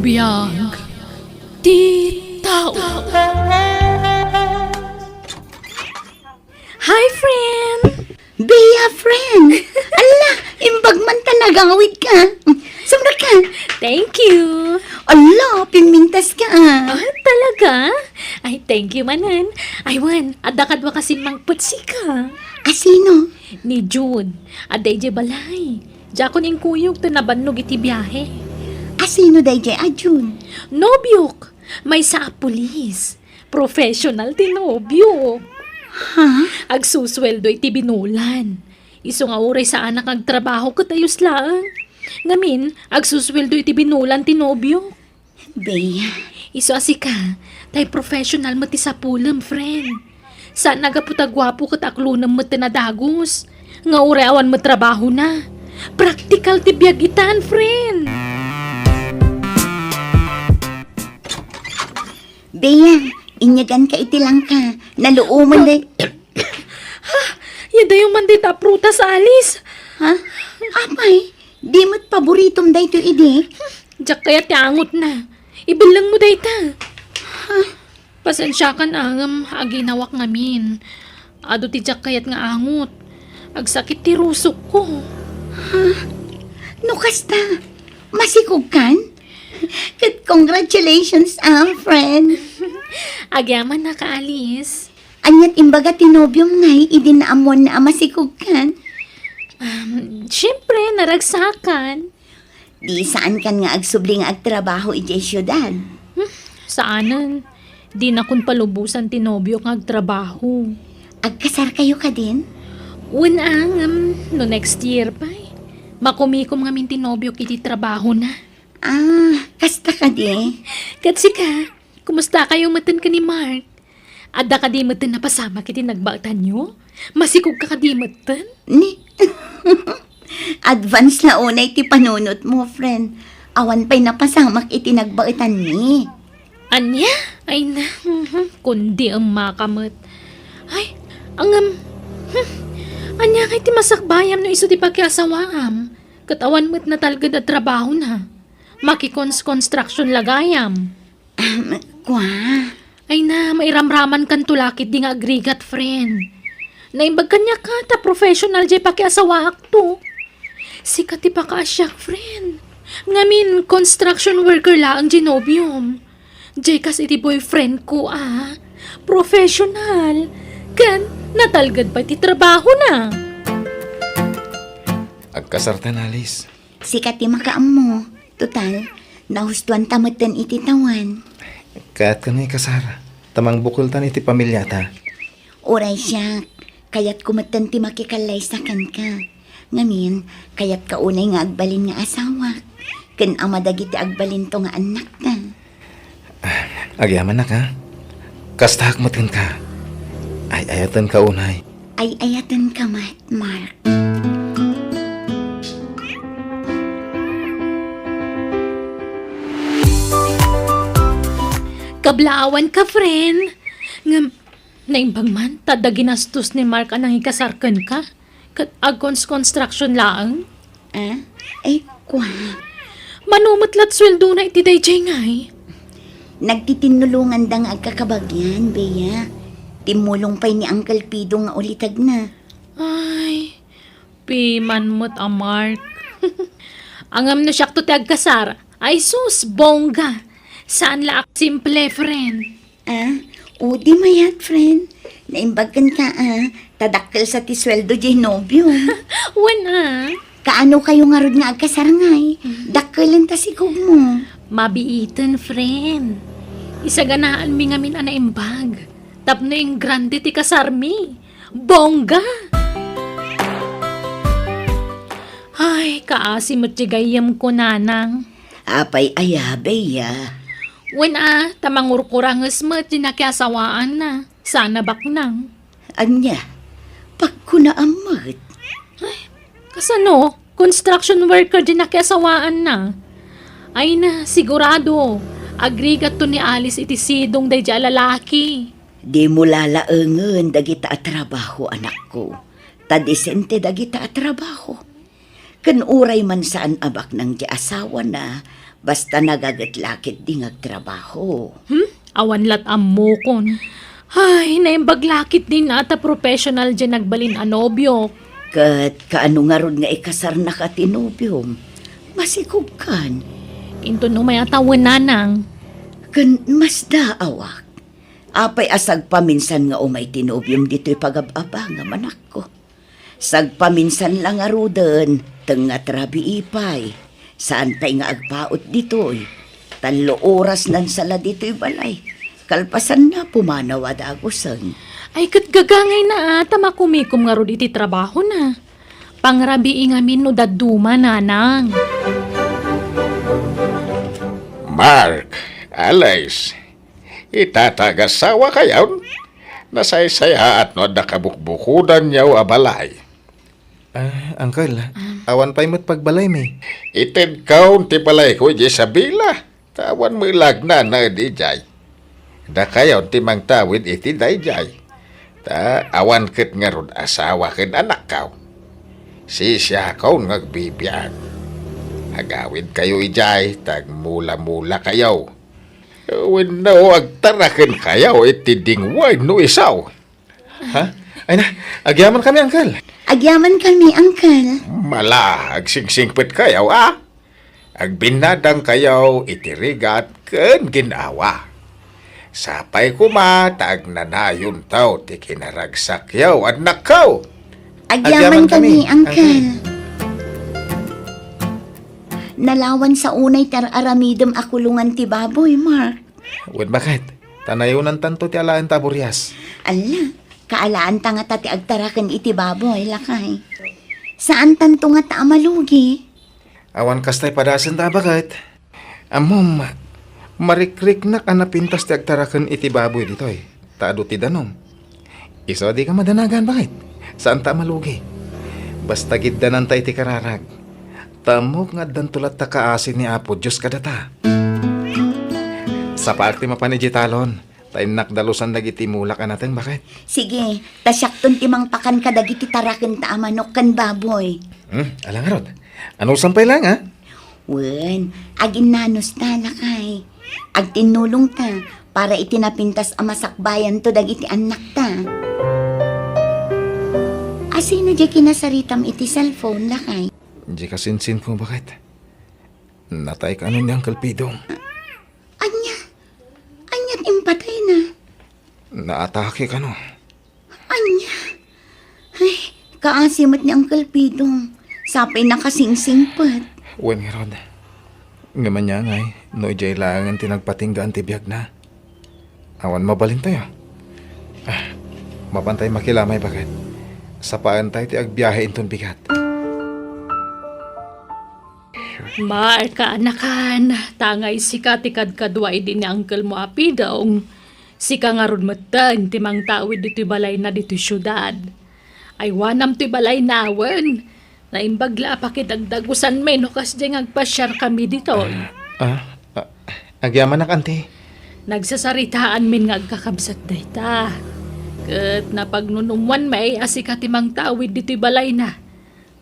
Biag ti tao. Hi, friend! Bea, friend! Ala, imbag man ta nagawid ka. Sumrek ka. Thank you. Ala, pimintas ka, ah. Ah, talaga? Ay, thank you manen. Ay, wen, adda kadua kasin mangpetsika. Asino? Ni Jude. Adda idiay balay. Diakon inkuyog ta nabannog iti biahe. Asino daydiay a Jude? Nobiok. Maysa a pulis. Professional ti nobio. Ha? Agsusueldo iti binulan. Isu nga uray saanak nga agtrabaho ket ayos laeng. Ngamin, agsusueldo iti binulan ti nobio. Bea. Isu a sika, tay professional met ti sapulem, friend. Saan a gapu ta guapo ket aklonem met ti nadagus. Nga uray awan met trabahona. Praktikal ti biag itan, friend. Bea, inyaganka iti langka. Naluomen day. Ha? Yadayo man dayta a prutas, Alice. Ha? Apay, di met paboritom daytoy idi? Diak kayat ti angotna. Ibellengmo dayta. Ha? Pasensiakan, ngem aginawak ngamin. Adu ti diak kayat nga angot. Agsakit ti rusokko. Ha? No kasta, masikogkan? Ket congratulations, ah, friend. Agyamanak, Alice. Aniat imbaga ti nobiom ngay idi naammoanna a masikogkan? Um, siyempre, naragsakan. Di saankan nga agsubli nga agtrabaho idiay siudad? Hmm, saanen. Dinakon palubosan ti nobiok nga agtrabaho. Agkasarkayo kadin? Wen a, ngem no next year pay. Makumikom ngamin ti nobiok iti trabahona. Ah, kasta kadi? Ket sika, kumustakayo metten ken ni Mark? Adda kadi metten napasamak iti nagbaetanyo? Masikogka kadi metten? Ni, advance la unay ti panunotmo, friend. Awan pay napasamak iti nagbaetanmi. Ania? Ay na, mhm, kundi emmaka met. Ay, ngem, hmm, ania ngay ti masakbayam no isu ti pakiasawaam? Ket awan met natalged a trabahona. Makikons-construction la gayam. Ahem, kua? Ay na, mairamramankanto la ketdi nga agrigat, friend. Naimbag kaniak ta professional jay pakiasawaakto. Sika ti pakaasiak, friend. Ngamin, construction worker laeng jay nobiom. Jay kas iti boyfriendko a professional. Ken natalged pay ti trabahona. Agkasartan, Alice. Sika ti makaammo. Total, nahustoanta metten iti tawen. Kayatko nga ikasar, ta mangbukeltan iti pamiliata. Uray siak, kayatko metten ti makikallaysa kenka. Ngamin, kayatka unay nga agbalin nga asawak, ken ama dagiti agbalinto nga annakta. Agyamanak, a? Kastaak met kenka. Ay-ayatenka unay. Ay-ayatenka met, Mark. Kablaawanka, friend. Ngem, naimbag man, ta adda ginastos ni Mark a nangikasar kenka. Ket agkons-construction laeng? Ah? Ay, kua. Mano met lat sueldona iti daydiay ngay? Nagtitinnulonganda nga agkakabagian, Bea. Timmulong pay ni Uncle Pido nga ulitedna. Ay, piman met a Mark. Ngem no siakto ti agkasar, ay sus, bongga. Saan la a simple, friend. Ah, o di mayat, friend. Naimbag kenka, a, ta dakkel sa ti sueldo jay nobiom. Wen, a. Kaano kayo ngarud nga agkasar ngay? Dakkelen ta sikogmo. Mabiiten, friend. Isaganaanmi ngamin a naimbag. Tapno ingrande ti kasarmi. Bongga! Ay, kaasi met ti gayyemko, nanang. Apay aya, Bea? Wen a, ta mangurkuranges met ti nakiasawaanna. Sana baknang. Ania? Pagkunaam met? Ay, kasano? Construction worker ti nakiasawaanna. Ay na, sigurado, agrigatto ni Alice iti sidong daydiay a lalaki. Dimo lalaengen dagita a trabaho, anakko. Ta disente dagita a trabaho. Ken uray man saan a baknang ti asawana, basta nagaget la ketdi nga agtrabaho. Hmm? Awan lat ammokon. Ay, naimbag la ketdin a ta professional diay nagbalin a nobiok. Ket kaano ngarud nga ikasarnaka ti nobiom? Masikogkan. Inton umay a tawen, nanang. Ken masdaawak. Apay a sagpaminsan nga umay ti nobiom ditoy pagab-abangam, anakko? Sagpaminsan la ngaruden, teng nga agrabii pay. Saan pay nga agpaut ditoy. Tallo oras nan sala ditoy balay. Kalpasanna, pumanaw a dagusen. Ay, ket gagangayna a, ta makumikom ngarud iti trabahona. Pangrabii ngamin no dadduma, nanang. Mark, Alice, ita ta agasawakayon? Nasaysayaat no adda kabukbukodanyo a balay. Ah, uncle, awan pay met pagbalaymi. Itedkon ti balayko idiay Isabela, ta awan met la agnanaed idiay. Dakayon ti mangtawid iti daydiay, ta awan ket ngarud asawa ken anakkaw. Sisiakon nga agbibiag. Agawidkayo idiay, ta agmula-mulakayo. Wenno agtarakenkayo iti dingway no isu. Ha? Ay na, agyamankami, uncle. Agyamankami, uncle. Mala, agsingsingpetkayo, a? Agbinnadangkayo iti rigat ken gin-awa. Sapay koma ta agnanayonto ti kinaragsakyo, annakko. Agyamankami, uncle. Nalawan sa unay ti ar-aramidem a kulongan ti baboy, Mark. Wen, baket? Ta nayonantanto ti alaenta a burias. Alla, kaalaanta ngata ti agtaraken iti baboy, lakay. Saantanto ngata a malugi. Awan kasta a padasenta, baket? Ammom, marikriknak a napintas ti agtaraken iti baboy ditoy, ta adu ti danum. Isu a dika madanagan, baket? Saanta a malugi. Basta giddananta iti kararag. Ta ammok nga addanto latta kaasi ni Apo Dios kadata. Sapaak ti mapan idiay talon, ta innak dalusan dagiti mulak a nateng, baket? Sige, ta siakton ti mangpakan kadagiti tarakenta a manok ken baboy. Hmm, ala ngarud. Anusam pay laeng, a? Wen, aginnanus ta, lakay. Agtinnulong ta para iti napintas a masakbayanto dagiti annakta. Asino diay kinasaritam iti cellphone, lakay? Diay kasinsinko, baket? Natay kano ni Uncle Pidong. Ania? Ania ti impatayna? Naatake kano. Ania? Ay, kaasi met ni Uncle Pidong. Sapay nakasingsingpet. Wen ngarud. Ngem ania ngay, no idiay laengen ti nagpatinggaan ti biagna? Awan mabalintayo. Ah, mapantay makilamay, baket? Sapaentayo ti agbiahe inton bigat. Mark, kaanakan, ta ngay sika ti kadkadua idi ni uncle mo a Pidong, sika ngarud metten ti mangtawid ditoy balayna ditoy siudad. Aywanam toy balayna wen. Naimbag la a pakidagdagusanmi no kasdiay nga agpasiarkami ditoy. Ah, ah, ah, agyamanak, anti. Nagsasaritaanmin nga agkakabsat dayta. Ket napagnunummoanmi a sika ti mangtawid ditoy balayna.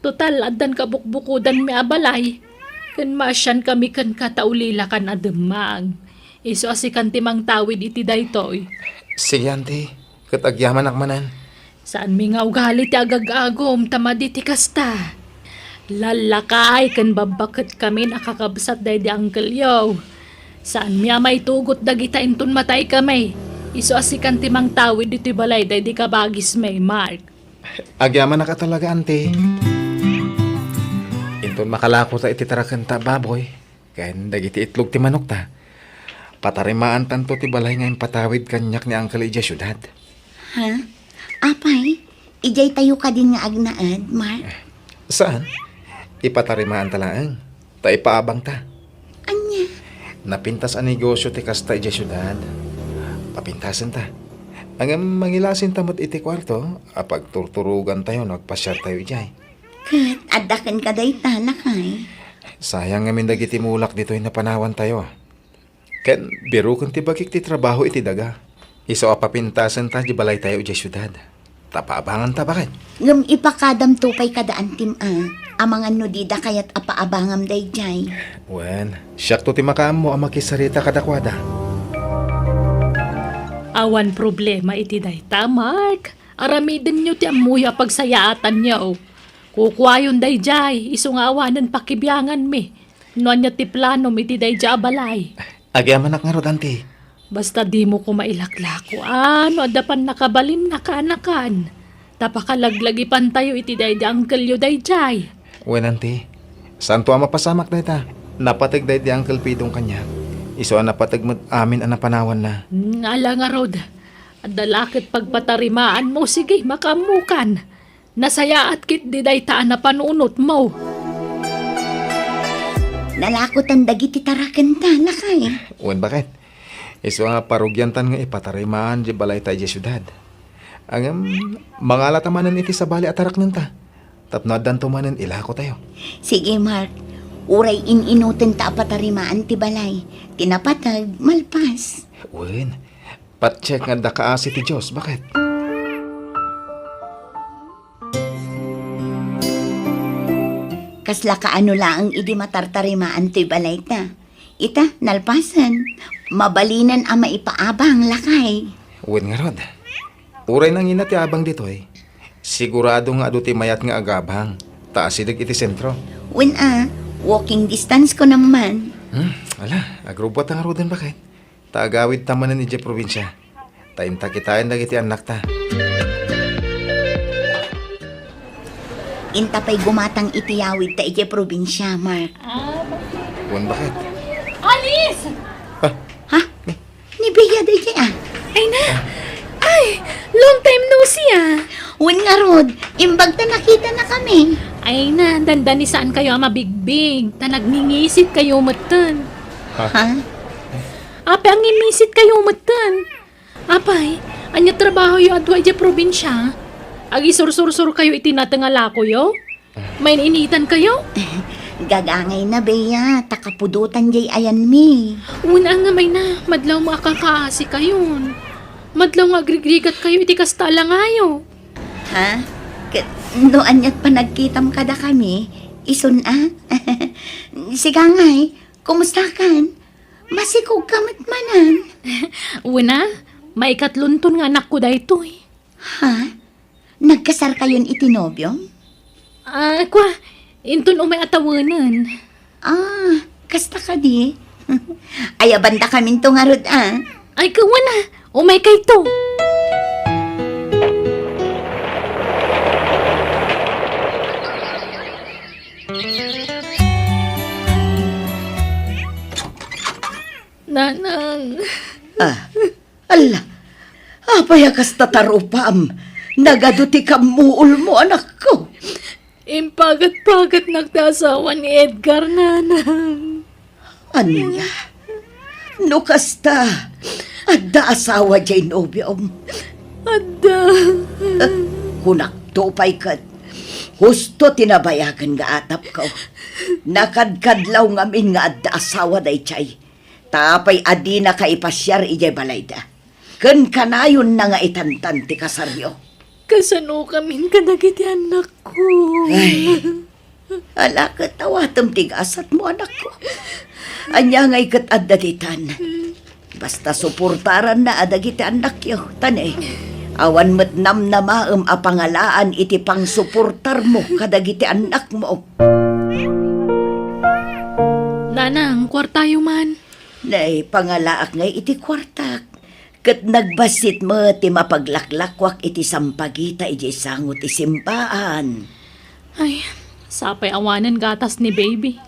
Total, addan kabukbukodanmi a balay, ken maasiankami kenka ta ulilakan a demmang. Isu a sikan ti mangtawid iti daytoy. Sige, anti, ket agyamanak manen. Saanmi nga ugali ti agag-agum ta madi ti kasta. Lallakay ken babbaketkamin a kakabsat daydi uncle-yo. Saanmi a maitugot dagita inton mataykami. Isu a sikan ti mangtawid ditoy balay daydi kabagismi, Mark. Agyamanak a talaga, anti. Inton makalakota iti tarakenta a baboy ken dagiti itlog ti manokta, patarimaantanto ti balay nga impatawid kaniak ni uncle idiay siudad. Ha? Apay, idiaytayo kadin nga agnaed, Mark? Saan? Ipatarimaanta laeng. Ta ipaabangta. Ania? Napintas a negosio ti kasta idiay siudad. Papintasenta. Ngem mangilasinta met iti kuarto a pagturturogantayo no agpasiartayo idiay. Ket adda kenka dayta, lakay? Sayang ngamin dagiti mulak ditoy napanawantayo. Ken biroken ti bagik ti trabaho iti daga. Isu a papintasenta ti balaytayo idiay siudad. Ta paabanganta, baket? Ngem ipakadamto pay kada antim a, amangan no dida kayat a paabangam daydiay. Wen, siakto ti makaammo a makisarita kadakuada. Awan problema iti dayta, Mark. Aramidenyo ti ammoyo a pagsayaatanyo. Kukuayon daydiay, isu nga awanen pakibianganmi. No ania ti planom iti daydiay a balay? Agyamanak ngarud, anti. Basta dimo koma ilaklako a no adda pannakabalinna, kaanakan. Ta pakalaglagipantayo iti daydi uncle-yo daydiay. Wen, anti. Saanto a mapasamak dayta. Napateg daydi Uncle Pidong kaniak. Isu a napateg met amin a napanawanna. Hmm, ala ngarud. Adda la ket pagpatarimaanmo, sige, makaammokan. Nasayaat ketdi dayta a napanunotmo. Nalakotan dagiti tarakenta, lakay. Wen, baket? Isu a parugiantan nga ipatarimaan diay balayta idiay siudad. Ngem, mangalata manen iti sabali a taraknenta. Tapno addanto manen ilakotayo. Sige, Mark. Uray in-inutenta a patarimaan ti balay. Ti napateg, malpas. Wen, patiek nga adda kaasi ti Dios, baket? Kasla kaano laeng idi matartarimaan toy balayta. Ita, nalpasen. Mabalinen a maipaabang, lakay. Wen ngarud. Uray nangina ti abang ditoy, sigurado nga adu ti mayat nga agabang, ta asideg iti sentro. Wen a, walking distance ko naman. Hmm, ala, agrubbuat ta ngaruden, baket? Ta agawidta manen idiay probinsia. Ta inta kitaen dagiti annakta. Inta pay gumatang iti yawidta idiay probinsia, Mark. Ah, Wen, bakit? Alice! Ah. Ha? Ni Bea daydiay, ah. Ay na! Ay! Long time no see, ah! Wen ngarud, imbag ta nakitanakami. Ay na, dandani saan kayo a mabigbig, ta nagningisit kayo metten. Ha? Ha? Apay a ngingisit kayo metten? Apay, ania trabahoyo a dua idiay probinsia? Agisursursor kayo iti nateng a lakoyo? Main-initan kayo? Gagangay na, Bea, ta kapudotan jay ayanmi. Wen, ngem ay na, madlaw mo a kakaasi kayon. Madlaw nga agrigrigat kayo iti kasta a langayo. Ha? Ket no aniat panagkitam kadakami, isun a? Sika ngay, kumustakan? Masikog ka met manen. Wen a, maikatlonton nga anakko daytoy. Ha? Nagkasarkayon iti nobiom? Ah, kua, inton umay a tawenen. Ah, kasta kadi? Ayabandakaminto ngarud, ah. Ay, kawan, ah. Umay kayto. Nanang. Ah, ala, apay a kasta tarupam? Nagadu ti kammuolmo, anakko. Impagat-pagatnak ti asawa ni Edgar, Nanang. Ania? No kasta, adda asawa jay nobiom? Adda. Eh, kunakto pay ket, husto ti nabayagen nga atapko. Nakadkadlaw ngamin nga adda asawa dayjay. Ta apay a dinaka ipasiar idiay balayda? Ken kanayonna nga itantan ti kasaryo. Kasanokamin kadagiti annakko? Ay, ala ket awatem ti gasatmo, anakko. Ania ngay ket adda ditan? Basta suportaranna a dagiti annakyo, ta ne, awan met namnamaem a pangalaan iti pangsuportarmo kadagiti annakmo. Nanang, kuartayo man. Nay, pangalaak ngay iti kuartak, ket nagbassit met ti mapaglaklakuak iti sampagita idiay sango ti simbaan. Ay, sapay awanen gatas ni baby.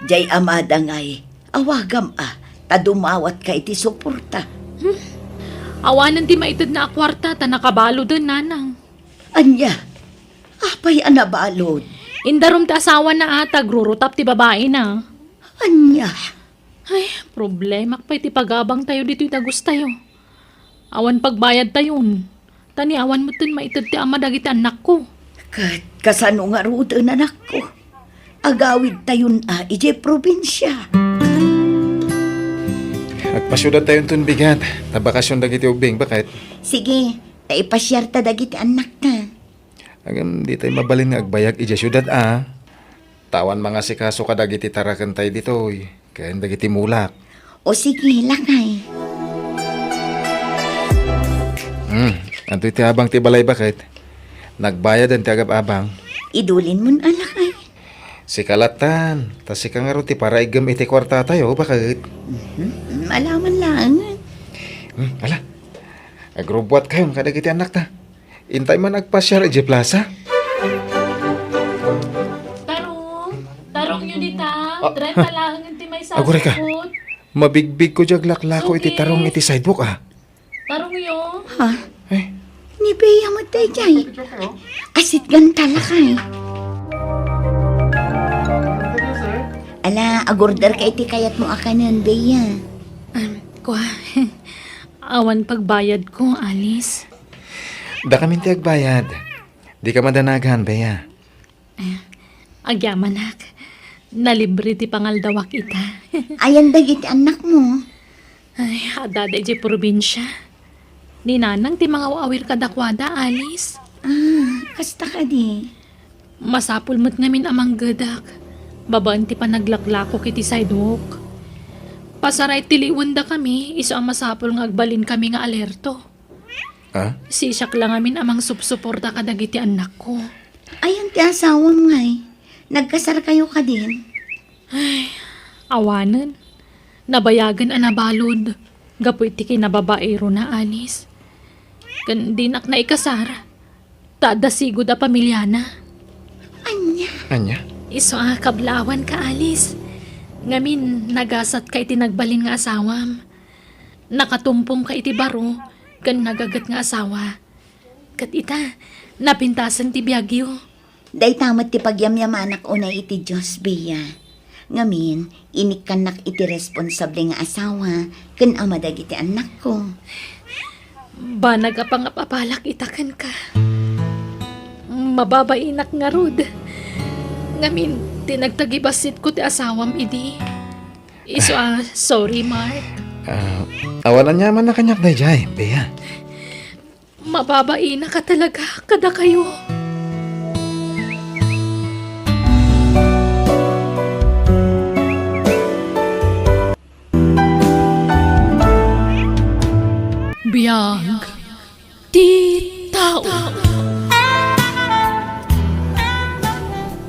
Jay amada ngay, awagam a, ta dumawatka iti suporta. Hmm. Awanen ti maitedna a kuarta ta nakabaloden, Nanang. Ania? Apay a nabalod? Indarum ti asawana a, ta agrurutap ti babaina. Ania? Ay, problemak pay ti pagabangtayo ditoy dagustayo. Awan pagbayadtayon. Ta ni awan metten maited ti ama dagiti annakko. Ket kasano ngaruden, anakko? Agawidtayon a idiay probinsia. Agpasiudadtayonton bigat, ta bakasion dagiti ubbing, baket. Sige, ta ipasiarta dagiti annakta. Ngem ditay mabalin nga agbayag idiay siudad a. Ta awan mangasikaso kadagiti tarakentay ditoy, ken dagiti mulak. O sige, lakay. Hmm, adtoy ti abang ti balay, baket. Nagbayaden ti agab-abang. Idulinmon a, lakay. Sika lattan, ta sika ngarud ti paraiggem iti kuartatayo, baket. Mhm, malaman laengen. Hmm, ala. Agrubbuatkayon kadagiti annakta. Intay man agpasiar idiay plaza. Tarong, tarongyo dita. Ah, trenta laeng ti maysa a agurayka. Sukot. Mabigbigko diay aglaklako iti tarong iti sidewalk, ah. Tarongyo. Ha? Eh? Ni Bea met daydiay. Asitgan ta, lakay. Ala, agorder ka iti kayatmo a kanen, Bea. Um, kua. Awan pagbayadko, Alice. Dakamin ti agbayad. Dika madanagan, Bea. Eh, agyamanak. Nalibre ti pangaldawak ita. Ayan dagiti annakmo? Ay, adda idiay probinsia. Ni Nanang ti mangaw-awir kadakuada, Alice. Ah, kasta kadi. Masapul met ngamin a manggedak. Babaen ti panaglaklakok iti sidewalk. Pasaray ti liwendakami, isu a masapul nga agbalinkami nga alerto. Ah? Siak la ngamin a mangsupsuporta kadagiti annakko. Ayan ti asawam ngay? Nagkasarkayo kadin? Ay, awanen. Nabayagen a nabalud gapu iti kinababairona, Alice. Ken dinak naikasar. Ta adda sigud a pamiliana. Ania? Ania? Isu a kablawan ka, Alice. Ngamin, nagasatka iti nagbalin nga asawam. Nakatumpongka iti baro ken nagaget nga asawa. Ket ita, napintasen ti biagyo. Dayta met ti pagyamyamanak unay iti Dios, Bea. Ngamin, inikkannak iti responsable nga asawa ken ama dagiti annakko. Banag a pangap-apalak ita kenka. Mababainak ngarud. Ngamin, ti nagtagibasitko ti asawam idi. Isu a, sorry, Mark. Ah, awan aniamanna kaniak daydiay, Bea. Mababainak a talaga kadakayo. Biag ti tao.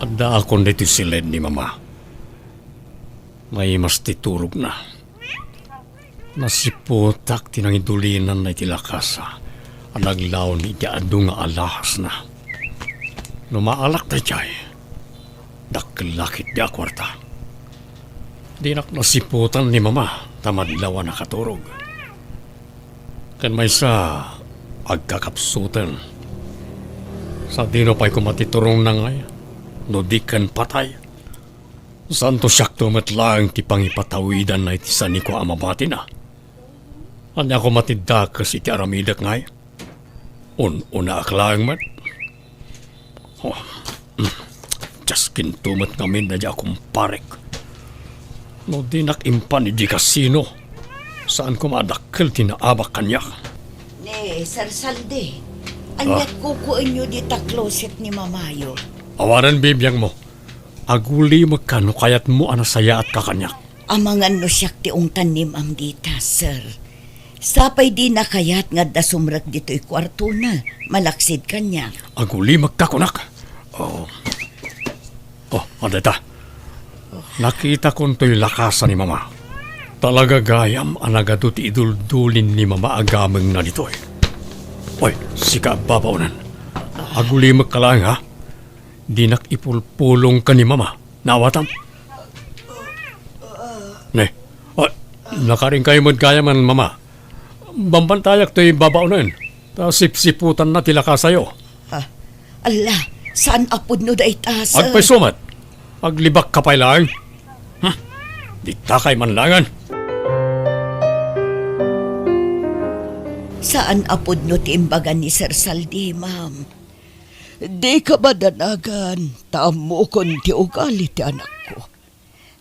Addaakon ditoy siled ni Mama. Naimas ti turogna. Nasiputak ti nangidulinanna iti lakasa a naglaon iti adu nga alahasna. No maalak daydiay, dakkel la ketdi a kuarta. Dinak nasiputan ni Mama ta madlaw a nakaturog. Ken maysa, agkakapsuten. Sadino pay koma ti turongna ngay, no di ken patay? Saanto siakto met laeng ti pangipatawidanna iti sanikua a mabatina? Ania koma ti dakes iti aramidek ngay? Un-unaak laeng met. Oh, diaskinto met ngamin daydiay a kumparek. No dinak impan idi kasino, saan koma a dakkel ti naabak kaniak. Ni Sir Saldi, aniat kukuenyo dita closet ni mamayo? Awanen bibiangmo. Agulimekka no kayatmo a nasayaatka kaniak. Amangan no siak ti ungtan ni Ma'am dita, sir. Sapay dina kayat nga adda sumrek ditoy kuartona, malaksid kaniak. Agulimekka, kunak. Oh. Oh, adda ita. Nakitakon toy lakasa ni Mama. Talaga gayam a nagadu ti iduldulin ni Mama a gamengna ditoy. Oy, sika, babaonen. Agulimekka laeng, ha? Dinak ipulpulong ken ni Mama. Naawatam? Ne. Ah, nakarinkayo met gayamen, Mama. Bambantayak toy babaonen. Ta sipsiputanna ti lakasayo. Ah, alla, saan a pudno dayta, sir? Agpayso met. Aglibakka pay laeng. Hmm. Ditakay man laengen. Saan a pudno ti imbaga ni Sir Saldi, ma'am. Dika madanagan, ta ammokon ti ugali ti anakko.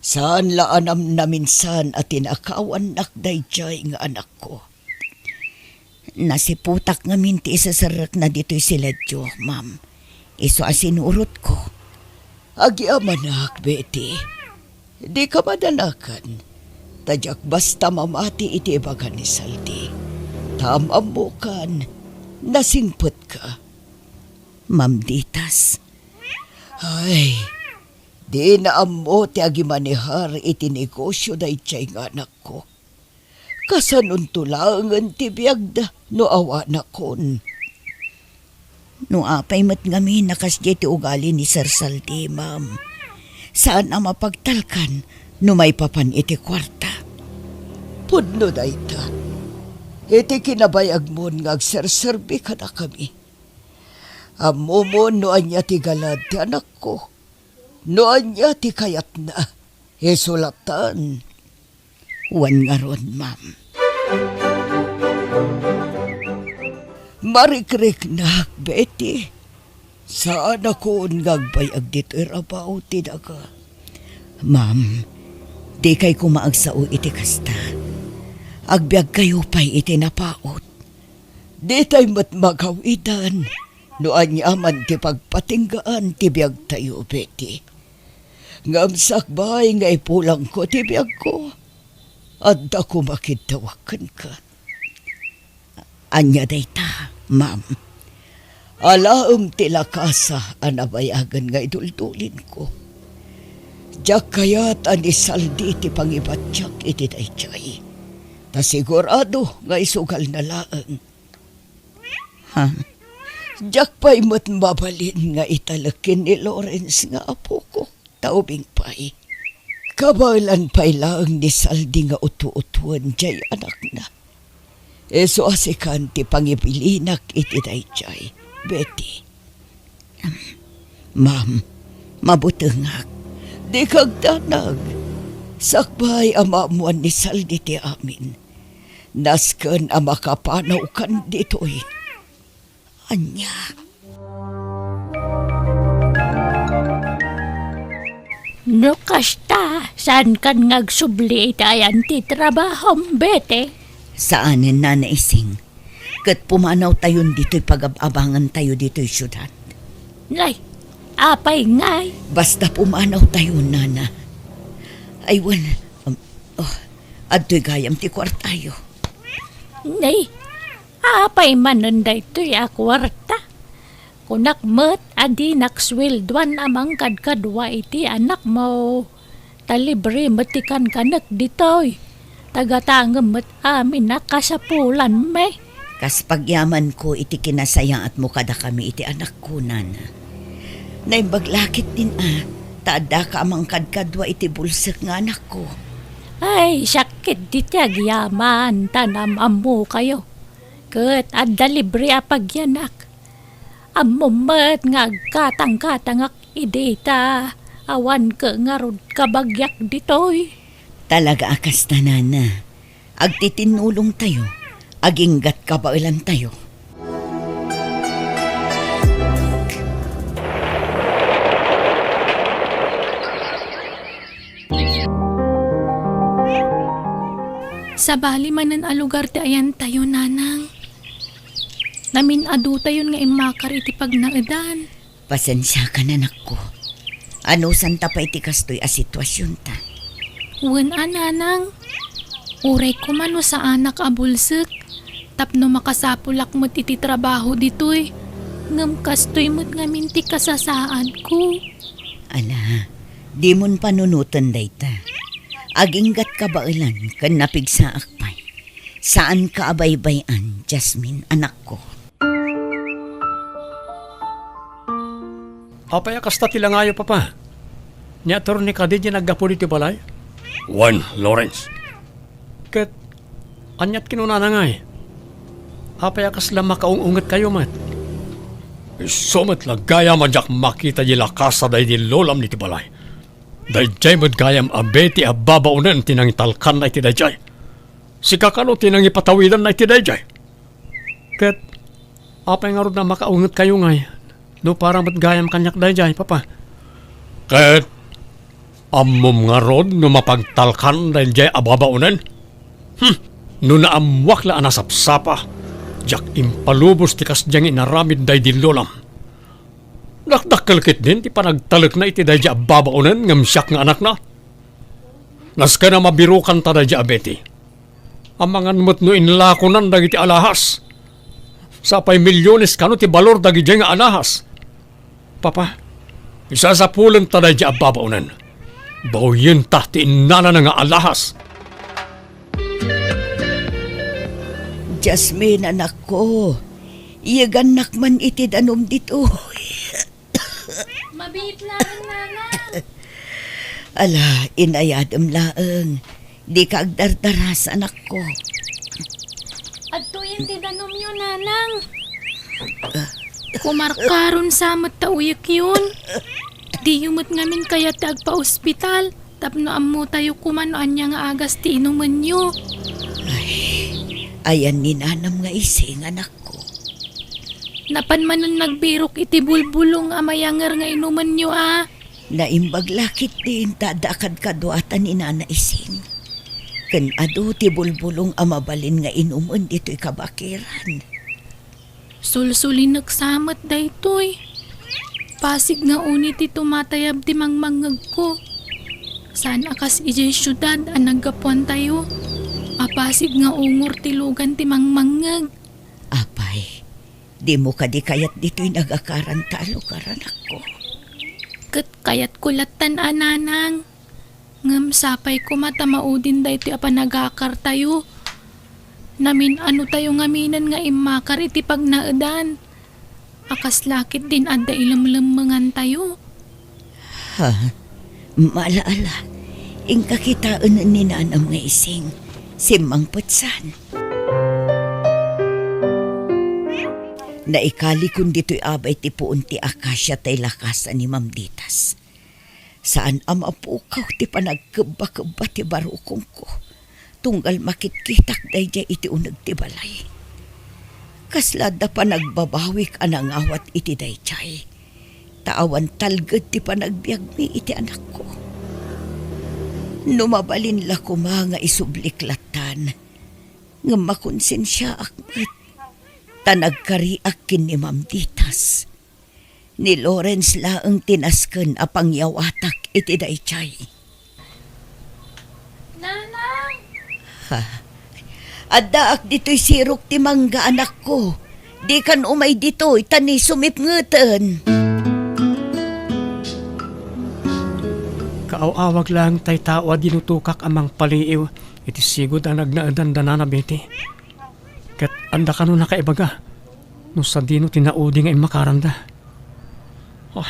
Saan la a namnaminsan a tinakawannak daydiay nga anakko. Nasiputak ngamin ti iseserrekna ditoy siledyo, ma'am. Isu a sinurotko. Agyamanak, Betty. Dika madanagan. Ta diak basta mamati iti ibaga ni Saldi. Ta am-ammokan, nasingpetka. Ma'am Ditas. Ay, dina ammo ti agimanehar iti negosio daydiay nga anakko. Kasanonto laengen ti biagda no awanakon? No apay met ngamin a kasdiay ti ugali ni Sir Saldi, ma'am. Saan a mapagtalkan no maipapan iti kuarta. Pudno dayta. Iti kinabayagmon nga agserserbi kadakami. Ammomon no ania ti galad ti anakko. No ania ti kayatna, isu latta. Wen ngarud, ma'am. Marikriknak, Betty. Saanakon nga agbayag ditoy rabaw ti daga. Ma'am, dikay koma agsao iti kasta. Agbiagkayo pay iti napaut. Ditay met magawidan no aniaman ti pagpatinggaan ti biagtayo, Betty. Ngem sakbay nga ipulangko ti biagko, adda koma kiddawak kenka. Ania dayta, ma'am? Alaem ti lakasa a nabayagen nga iduldulinko. Diak kayat a ni Saldi ti pangibatiak iti daydiay. Ta sigurado nga isugalna laeng. Ha? Diak pay met mabalin nga italek ken ni Lawrence nga apokok, ta ubing pay. Kabaelan pay laeng ni Saldi nga utuotuan jay anakna. Isu a sikan ti pangibilinak iti dayjay, Betty. Ma'am, mabutengak. Dika agdanag. Sakbay a maammuan ni Saldi ti amin, nasken a makapanawkan ditoy. Ania? No kasta, saankan nga agsubli iti ayan ti trabahom, Betty? Saanen, Nana Ising. Ket pumanawtayon ditoy pagab-abangantayo ditoy siudad. Nay, apay ngay? Basta pumanawtayo, Nana. Ay, wen, um, oh, adtoy gayam ti kuartayo. Nay, apay manen daytoy a kuarta? Kunak met a dinak sueldoan a mangkadkadua iti anakmo. Ta libre met ti kankanek ditoy. Ta gatangem met amin a kasapulanmi. Kas pagyamanko iti kinasayaatmo kadakami iti anakko, Nana. Naimbag la ketdin a, ta addaka a mangkadkadua iti bulsek nga anakko. Ay, sakit diti agyaman, ta nam-ammokayo. Ket adda libre a pagyanak. Ammom met nga agkatangkatangak idi ta awan ket ngarud kabagiak ditoy. Talaga a kasta, Nana. Agtitinnulongtayo, aginggat kabaelantayo. Sabali manen a lugar ti ayantayo, Nanang. Namin-adutayon nga immakar iti pagnaedan. Pasensiakan, anakko. Anusanta pay ti kastoy a situasionta. Wen a, Nanang. Uray koma no saanak a bulsek, tapno makasapulak met iti trabaho ditoy. Ngem kastoy met ngamin ti kasasaadko. Ala, dimon panunoten dayta. Aginggat kabaelan ken napigsaak pay. Saanka a baybay-an, Jasmine, anakko. Apay a kasta ti langayo, Papa? Ni Attorney kadi diay naggapu ditoy balay? Wen, Lawrence. Ket aniat kinunana ngay? Apay a kasla makaung-ungetkayo met? Isu met la gayam a diak makita di lakasa daydi lolam ditoy balay. Daydiay met gayam a Betty a babaonen ti nangitalkanna iti daydiay. Sika kano ti nangipatawidanna iti daydiay. Ket apay ngarud a makaungetkayo ngay no para met gayam kaniak daydiay, Papa? Ket ammom ngarud no mapagtalkan daydiay a babaonen? Hmm, no naammuak la a nasapsapa, diak impalubos ti kasdiay nga inaramid daydi lolam. Dakdakkel ketdin ti panagtalekna iti daydiay a babaonen ngem siak nga anakna. Nasken a mabirokanta daydiay a Betty. Amangan met no inlakonan dagiti alahas. Sapay milyones kano ti balor dagidiay nga alahas. Papa, isasapulenta daydiay a babaonen. Bawyenta ti innalana nga alahas. Jasmine, anakko, iyegannak man iti danum ditoy. Mabiit laeng, Nanang. Ala, inayadem laeng. Dika agdardaras, anakko. Adtoyen ti danumyo, Nanang. Kumarkaron sa met ta uyekyon. Diyo met ngamin kayat ti agpaospital tapno ammotayo koma no ania nga agas ti inumenyo. Ay, ayan ni Nanam nga Ising, anakko. Napan manen nagbirok iti bulbulong a mayanger nga inumenyo a. Naimbag la ketdin ta adda kadkaduata ni Nana Ising. Ken adu ti bulbulong a mabalin nga inumen ditoy kabakiran. Sulsulinek sa met daytoy. Pasig nga uni ti tumatayab ti mangmangngegko. Saan a kas idiay siudad a naggapuantayo, a pasig nga ungor ti lugan ti mangmangngeg. Apay, dimo kadi kayat ditoy nagakaranta a lugar, anakko? Ket kayatko lattan a, Nanang. Ngem sapay koma ta maudin daytoy a panagakartayo. Namin-anotayo ngaminen nga immakar iti pagnaedan. A kasla ketdin adda ilemlemmengantayo. Ha? Mala-ala. Inka kitaen ni nanam nga ising, simmangpetsan. Naikalikon ditoy abay ti puon ti akasia tay lakasan ni Ma'am Ditas. Saan a mapukaw ti panagkebba-kebba ti barukongko, tunggal makitkitak daydiay iti uneg ti balay. Kasla adda panagbabawik a nangawat iti daydiay, ta awan talged ti panagbiagmi iti anakko. No mabalin la koma nga isublik lattan, ngem makonsensiaak met, ta nagkariak ken ni Ma'am Ditas. Ni Lawrence laeng ti nasken a pangyawatak iti daydiay. Nanang! Ha? Addaak ditoy sirok ti mangga, anakko. Dikan umay ditoy, ta ni sumipngeten. Kaaw-awag laeng tay tao a dinutokak a mangpaliiw iti sigud a nagnaedan da Nana Betty. Ket adda kano nakaibaga no sadino ti naudi nga immakaranda. Oh,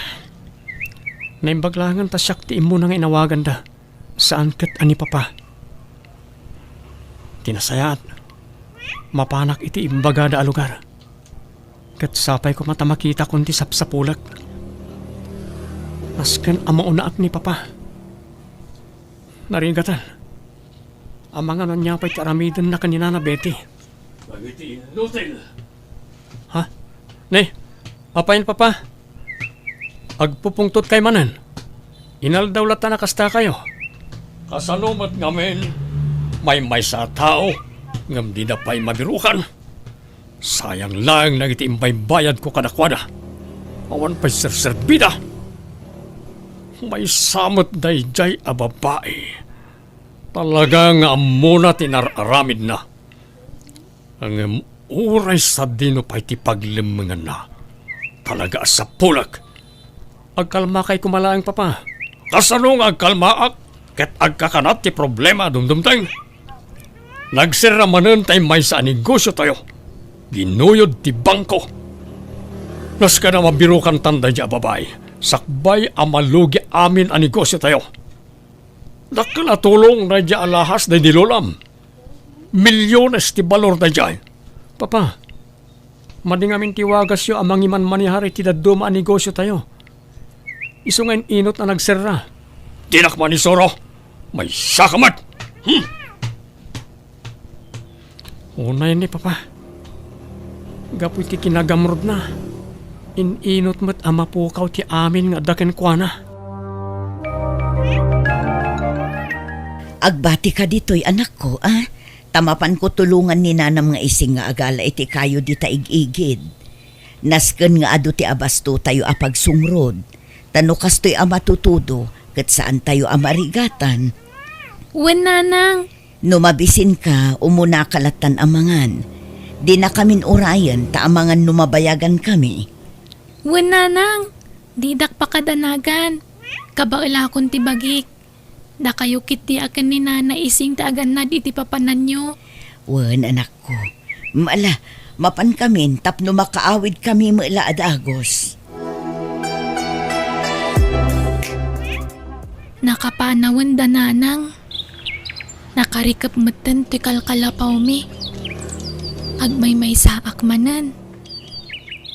naimbag laengen ta siak ti immuna nga inawaganda, saan ket a ni Papa. Ti nasayaat, mapanak iti imbagada a lugar. Ket sapay koma ta makitakon ti sapsapulek. Nasken a maunaak ni Papa. Narigaten. Amangan ania pay ti aramidenna ken ni Nana Betty. Dagiti inutil. Ha? Ne, apay, Papa? Agpupungtotkay manen. Inaldaw latta a kastakayo. Kasano met ngamin, maymaysa a tao, ngem dida pay mabirukan. Sayang laeng dagiti imbaybayadko kadakuada. Awan pay serserbida. Maysa met daydiay a babai. Talaga nga ammona ti nar-aramidna. Ngem uray sadino pay ti paglemmenganna, talaga a sapulek. Agkalmakay koma laeng, Papa. Kasano nga agkalmaak ket agkakanat ti problema a dumdumteng? Nagserra manen tay maysa a negosiotayo. Ginuyod ti bangko. Nasken a mabirukantan daydiay a babai, sakbay a malugi amin a negosiotayo. Dakkel a tulong daydiay a lahas daydi lolam. Milyones ti balor daydiay. Papa, madi ngamin ti wagasyo a mangimanmanehar iti dadduma a negosiotayo. Isu nga in-inot a nagserra. Dinak manisuro. Maysaka met. Hmm. Unay ni Papa. Gapu iti kinagamrudna, in-inot met a mapukaw ti amin nga adda kenkuana. Agbatika ditoy, anakko, a? Ta mapanko tulongan ni nanam nga ising nga agala iti kayo dita ig-igid. Nasken nga adu ti abastotayo a pagsungrod. Ta no kastoy a matutudo, ket saantayo a marigatan. Wen, nanang. No mabisinka, umunaka lattan a mangan. Dinakamin urayen ta amangan no mabayagankami. Wen, nanang, didak pakadanagan. Kabaelakon ti bagik. Dakayo ketdi a ken ni Nana Ising ti agannad iti papananyo. Wen, anakko. Ala, mapankamin tapno makaawidkami met la a dagus. Nakapanawen da nanang. Nakarikep metten ti kalkalapawmi. Agmaymaysaak manen.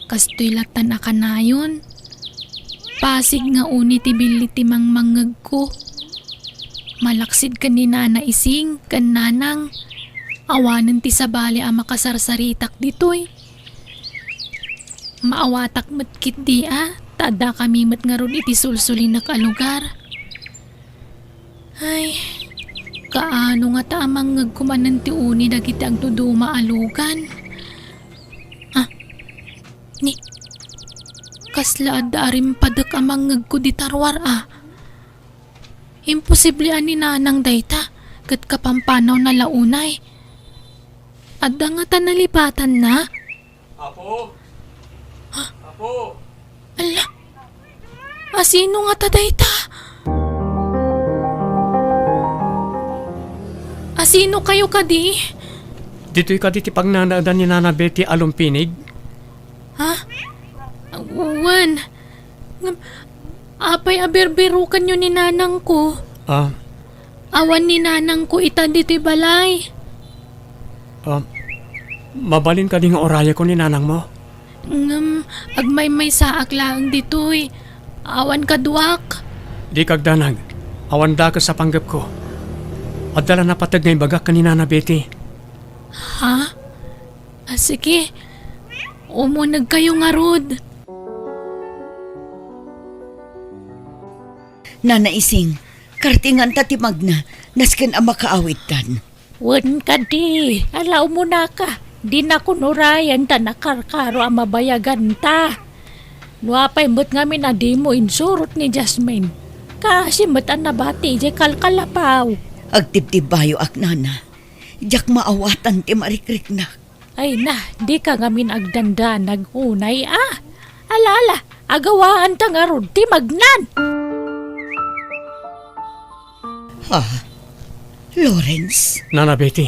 Kastoy lattan a kanayon. Pasig nga uni ti billit ti mangmangngegko. Malaksid ken ni Nana Ising ken Nanang. Awanen ti sabali a makasarsaritak ditoy. Maawatak met ketdi a, ta addakami met ngarud iti sulsulinek a lugar. Ay, kaano ngata a mangngegko manen ti uni dagiti agduduma a lugan? Ah, ni, kasla adda a rimpadek a mangngegko dita ruar a. Imposible a ni Nanang dayta, ket kapampanaw na la unay. Adda ngata nalipatanna? Apo? Ha? Apo? Ala, asino ngata dayta? Asino kayo kadi? Ditoy kadi ti pagnanaedan ni Nana Betty a lumpinig? Ha? Wen. Ngem, apay a birbirukanyo ni nanangko? Ah, Awan ni nanangko ita ditoy balay. Ah, mabalin kadi nga urayekon ni nanangmo? Ngem agmaymaysaak laeng ditoy. Awan kaduak. Dika agdanag. Awan dakes a panggepko. Adda la napateg nga ibagak ken ni Nana Betty. Ha? Ah, sige. Umunegkayo ngarud. Nana Ising, kartinganta ti magna, nasken a makaawidtan. Wen kadi, ala umunaka, dinakon urayen ta nakarkaro a mabayaganta. No apay met ngamin a dimo insurot ni Jasmine, kaasi met a nabati idiay kalkalapaw. Agtibtibbayoak, nana. Diak maawatan ti marikriknak. Ay na, dika ngamin agdandanag unay a. Ala, ala, agawaanta ngarud ti magnan. Ha? Lawrence? Nana Betty,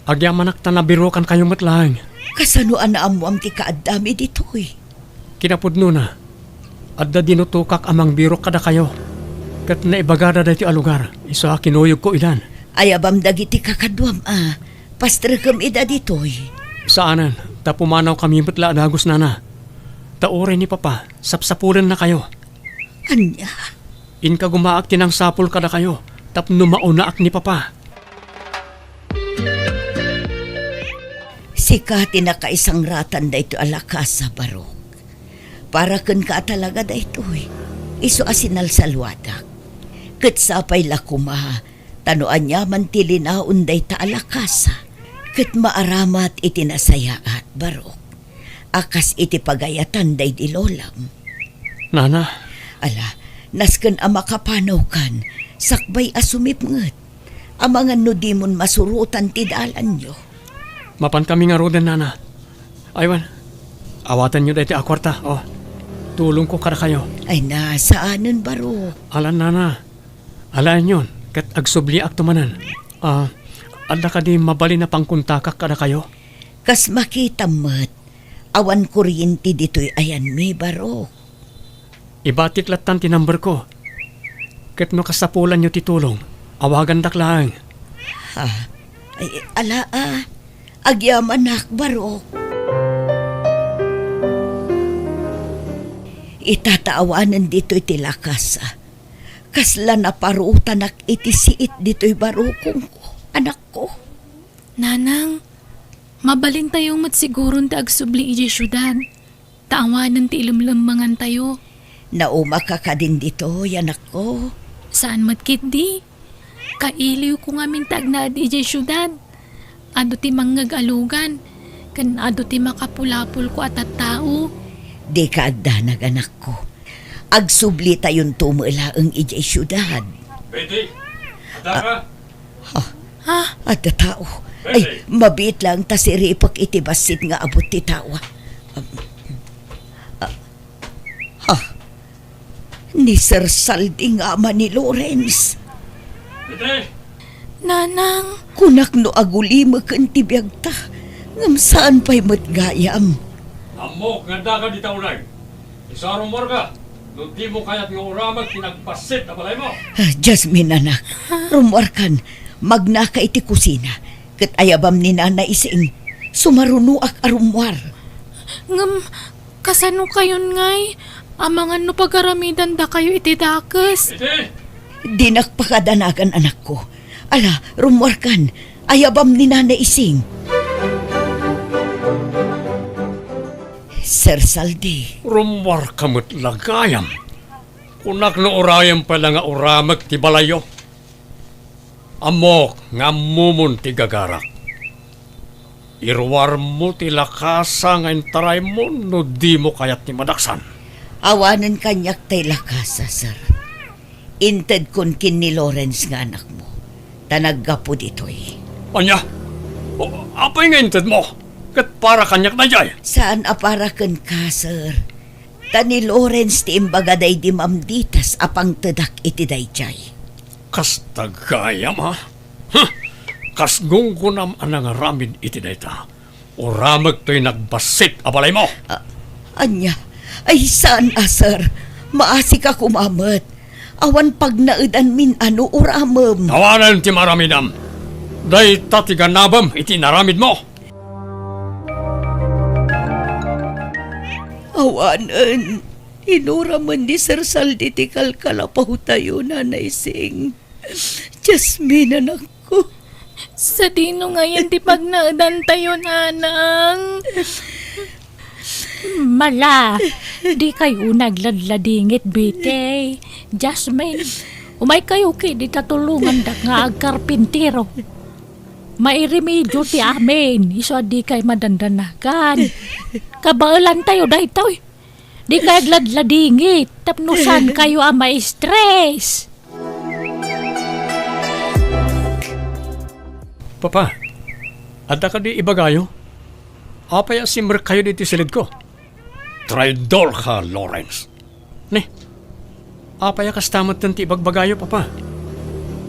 agyamanak ta nabirukankayo met laeng. Kasano a naammoam ti kaaddami ditoy? Kinapudnona, adda dinutokak a mangbirok kadakayo, ket naibagada daytoy a lugar, isu a kinuyogko idan. Ayabam dagiti kakaduam a pastrekem ida ditoy. Saanen, ta pumanawkami met la a dagus, nana. Ta uray ni Papa, sapsapulennakayo. Ania? Inkagumaak ti nangsapul kadakayo tapno maunaak ni Papa. Sika ti nakaisangratan daytoy a lakasa, Barok. Para kenka a talaga daytoy, isu a sinalsalwadak. Ket sapay la koma, ta no aniaman ti linaon dayta a lakasa, ket maaramat iti nasayaat, Barok, a kas iti pagayatan daydi lolam. Nana. Ala, nasken a makapanawkan, sakbay a sumipnget. Amangan no dimon masurotan ti dalanyo. Mapankami ngaruden, nana. Aywan, awatenyo daytoy a kuarta, o. Tulongko kadakayo. Ay na, saanen, Barok. Alan, nana. Alaenyon, ket agsubliakto manen. Ah, adda kadi mabalin a pangkontakak kadakayo? Kas makitam met, awan kuryente ditoy ayanmi, Barok. Ibatik lattan ti numberko. Ket no kasapulanyo ti tulong, awagandak laeng. Ha? Ay, ala a. Agyamanak, Barok. Ita ta awanen ditoy ti lakasa. Kasla naparutanak iti siit ditoy barukongko, anakko. Nanang, mabalintayo met siguron ti agsubli idiay siudad, ta awanen ti ilemlemmengantayo. Naumaka kadin ditoy, anakko? Saan met ketdi. Kailiwko ngamin ti agnaed idiay siudad. Adu ti mangngeg a lugan, ken adu ti makapulapolko a tattao. Dika agdanag, anakko. Agsublitayonto met laeng idiay siudad. Betty, adda ka? Ah, ah, adda tao. Ay, mabiit laeng ta siripek iti bassit nga abut ti tao. Ah, ah, ni Sir Saldi nga ama ni Lawrence. Betty! Nanang! Kunak no agulimeken ti biagta, ngem saan pay met gayam. Ammok nga adda ka dita unay. Isu a rummuarka, no dimo kayat nga uramek ti nagbassit a balaymo. Ah, Jasmine, anak, rummuarkan, magnaka iti kusina, ket ayabam ni Nana Ising, sumarunoak a rummuar. Ngem, kasano kayon ngay? Amangan no pagaramidandakayo iti dakes. Iti! Dinak pakadanagan, anakko. Ala, rummuarkan, ayabam ni Nana Ising. Sir Saldi. Rummuarka met la gayam. Kunak no urayem pay la nga uramek ti balayyo. Ammok nga ammomon ti gagarak. Iruarmo ti lakasa nga intaraymo no dimo kayat ti madaksan. Awanen kaniak tay lakasa, sir. Intedkon ken ni Lawrence nga anakmo, ta naggapu ditoy. Ania? O, apay nga intedmo? Ket para kaniak daydiay? Saan a para kenka, sir. Ta ni Lawrence ti imbaga daydi mamditas a pangtedak iti daydiay. Kasta gayam, a? Huh! Kas gunggonam a nangaramid iti dayta. Uramek toy nagbassit a balaymo. A-, ania? Ay, saan a, sir. Maasika koma met. Awan pagnaedanmin a no uramem. Awanen ti maaramidam. Dayta ti ganabem iti inaramidmo. Awanen, inuramen ni Sir Saldi ti kalkalapawtayo, Nanay Sing. Jasmine, anakko. Sadino ngayen ti pagnaedantayo, nanang? Mala, dikay unay agladladingit, Betty. Jasmine, umaykayo ketdi ta tulongandak nga agkarpintero. Mairemedio ti amin, isu a dikay madandanagan. Kabaelantayo daytoy. Dikay agladladingit tapno saankayo a ma-stress. Papa, adda kadi ibagayo? Apay a simrekkayo ditoy silidko? Traidorka, Lawrence. Ne, apay a kasta metten ti ibagbagayo, Papa?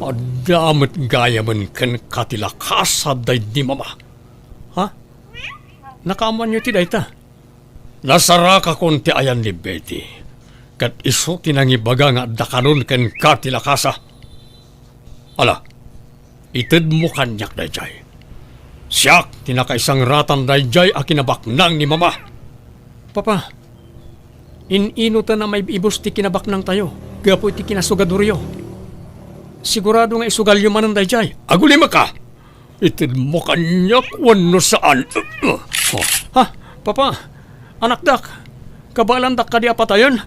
Adda met gayamen kenka ti lakasa daydi Mama. Ha? Nakaammoanyo ti dayta? Nasarakakon ti ayan ni Betty, ket isu ti nangibaga nga adda kanon kenka ti lakasa. Ala, itedmo kaniak daydiay. Siak ti nakaisangratan daydiay a kinabaknang ni Mama. Papa, in-ino ta a maib-ibus ti kinabaknangtayo gapu iti kinasugadoryo? Sigurado nga isugalyo manen daydiay. Agulimeka! Itedmo kaniak wenno saan? Ha? Papa, anakdak, kabaelandak kadi a patayen?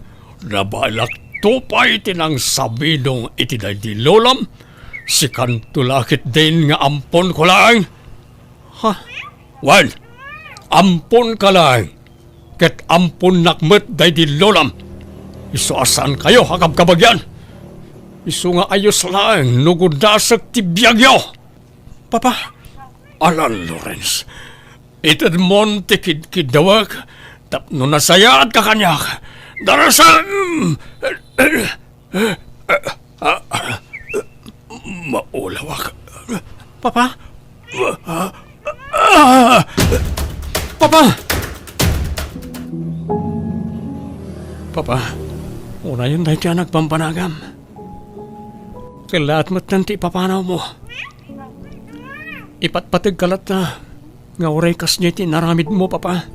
Nabaelakto pay ti nangsabidong iti daydi lolam. Sikanto la ketdin nga amponko laeng. Ha? Wen, amponka laeng. Ket amponnak met daydi lolam. Isu a saankayo a kabkabagian. Isu nga ayos laeng no gudasek ti biagyo. Papa, alan, Lawrence, itedmon ti kidkiddawek tapno nasayaatka kaniak. Darasem! Maulawak. Papa? Papa! Papa, unayen daytoy a nagbanbanagam. Kellaat metten ti ipapanawmo. Ipatpategka latta nga uray kasdiay ti inaramidmo, Papa.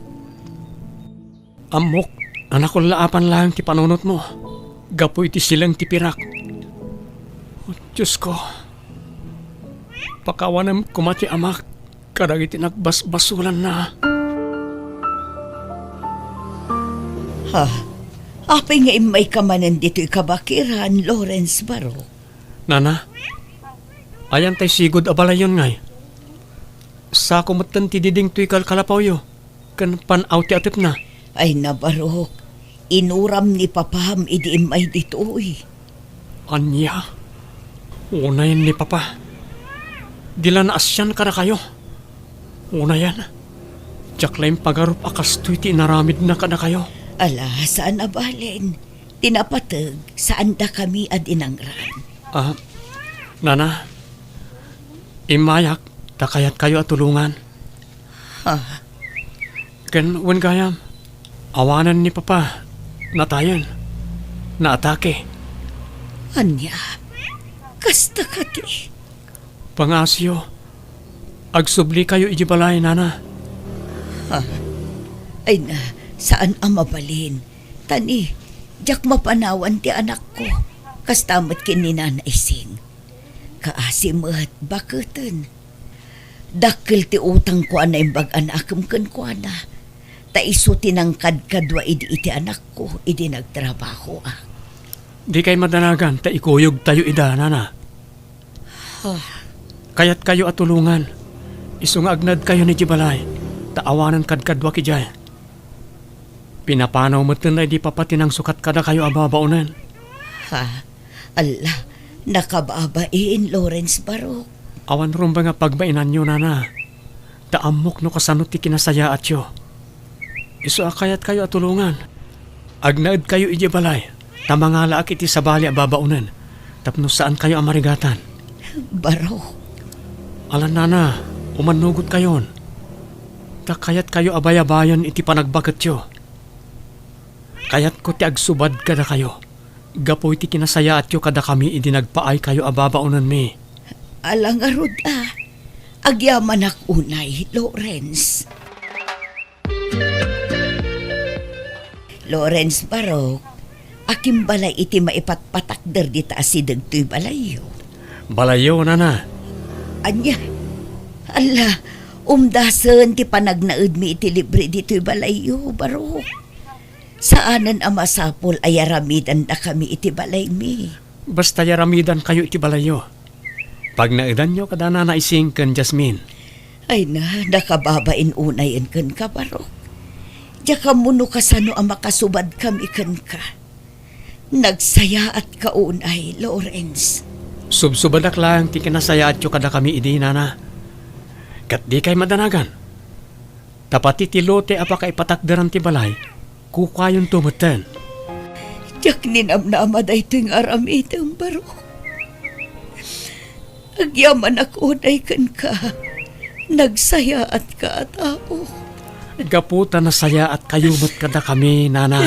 Ammok a nakullaapan laeng ti panunotmo gapu iti sileng ti pirak. O Diosko, pakawanem koma ti amak kadagiti nagbasbasolanna. Ha? Apay nga immayka manen ditoy kabakiran, Lawrence Barok? Nana, ayan tay sigud a balayyon ngay? Sako metten ti diding toy kalkalapawyo ken pan-aw ti atepna. Ay, nabarok, inuram ni papam idi immay ditoy. Ania? Unayen ni papa. Di la naasian kadakayo. Unayen, diak la impagarup a kastoy ti inaramidna kadakayo. Ala, saan a balin. Ti napateg, saan dakami a dinangran. Ah, nana, immayak ta kayatkayo a tulongan. Ha? Ken wen gayam, awanen ni papa, natayen, naatake. Ania? Kasta kadi? Pangaasiyo, agsublikayo idiay balay, nana. Ha? Ay na, saan a mabalin. Ta ni, diak mapanawan ti anakko. Kasta met ken ni Nana Ising. Kaasi met, baketen. Dakkel ti utangko a naimbag a naakem kenkuana. Ta isu ti nangkadkadua idi iti anakko, idi nagtrabahoak. Dikay madanagan ta ikuyogtayo ida, nana. Ah. Kayatkayo a tulongan. Isu nga agnaedkayon idiay balay, ta awanen kadkaduak idiay. Pinapanaw metten daydi papa ti nangsukat kadakayo a babaonen. Ha? Alla, nakababain, Lawrence Barok. Awan rumbeng a pagbainanyo, nana. Ta ammok no kasano ti kinasayaatyo. Isu a kayatkayo a tulongan. Agnaedkayo idiay balay, ta mangalaak iti sabali a babaonen, tapno saankayo a marigatan. Barok. Alan, nana, umannugotkayon. Ta kayatkayo a bayabayen iti panagbaketyo. Kayatko ti agsubad kadakayo. Gapu iti kinasayaatyo kadakami idi nagpaaykayo a babaonenmi. Ala ngarud a, agyamanak unay, Lawrence. Lawrence Barok, akin balay iti maipatpatakder dita asideg toy balayyo? Balayyo, nana. Ania? Alla, umdasen ti panagnaedmi iti libre ditoy balayyo, Barok. Saanen a masapul a yaramidandakami iti balaymi. Basta yaramidankayo iti balayyo. Pagnaedanyo kada Nana Ising ken Jasmine. Ay na, nakababain unayen kenka, Barok. Diak ammo no kasano a makasubadkami kenka. Nagsayaatka unay, Lawrence. Subsubadak laeng ti kinasayaatyo kadakami idi, Nana. Ket dikay madanagan. Ta pati ti lote a pakaipatakderan ti balay, kukayonto metten. Diak ninamnama daytoy nga aramidem, Barok. Agyamanak unay kenka. Nagsayaatka a tao. Gapu ta nasayaatkayo met kadakami, Nana.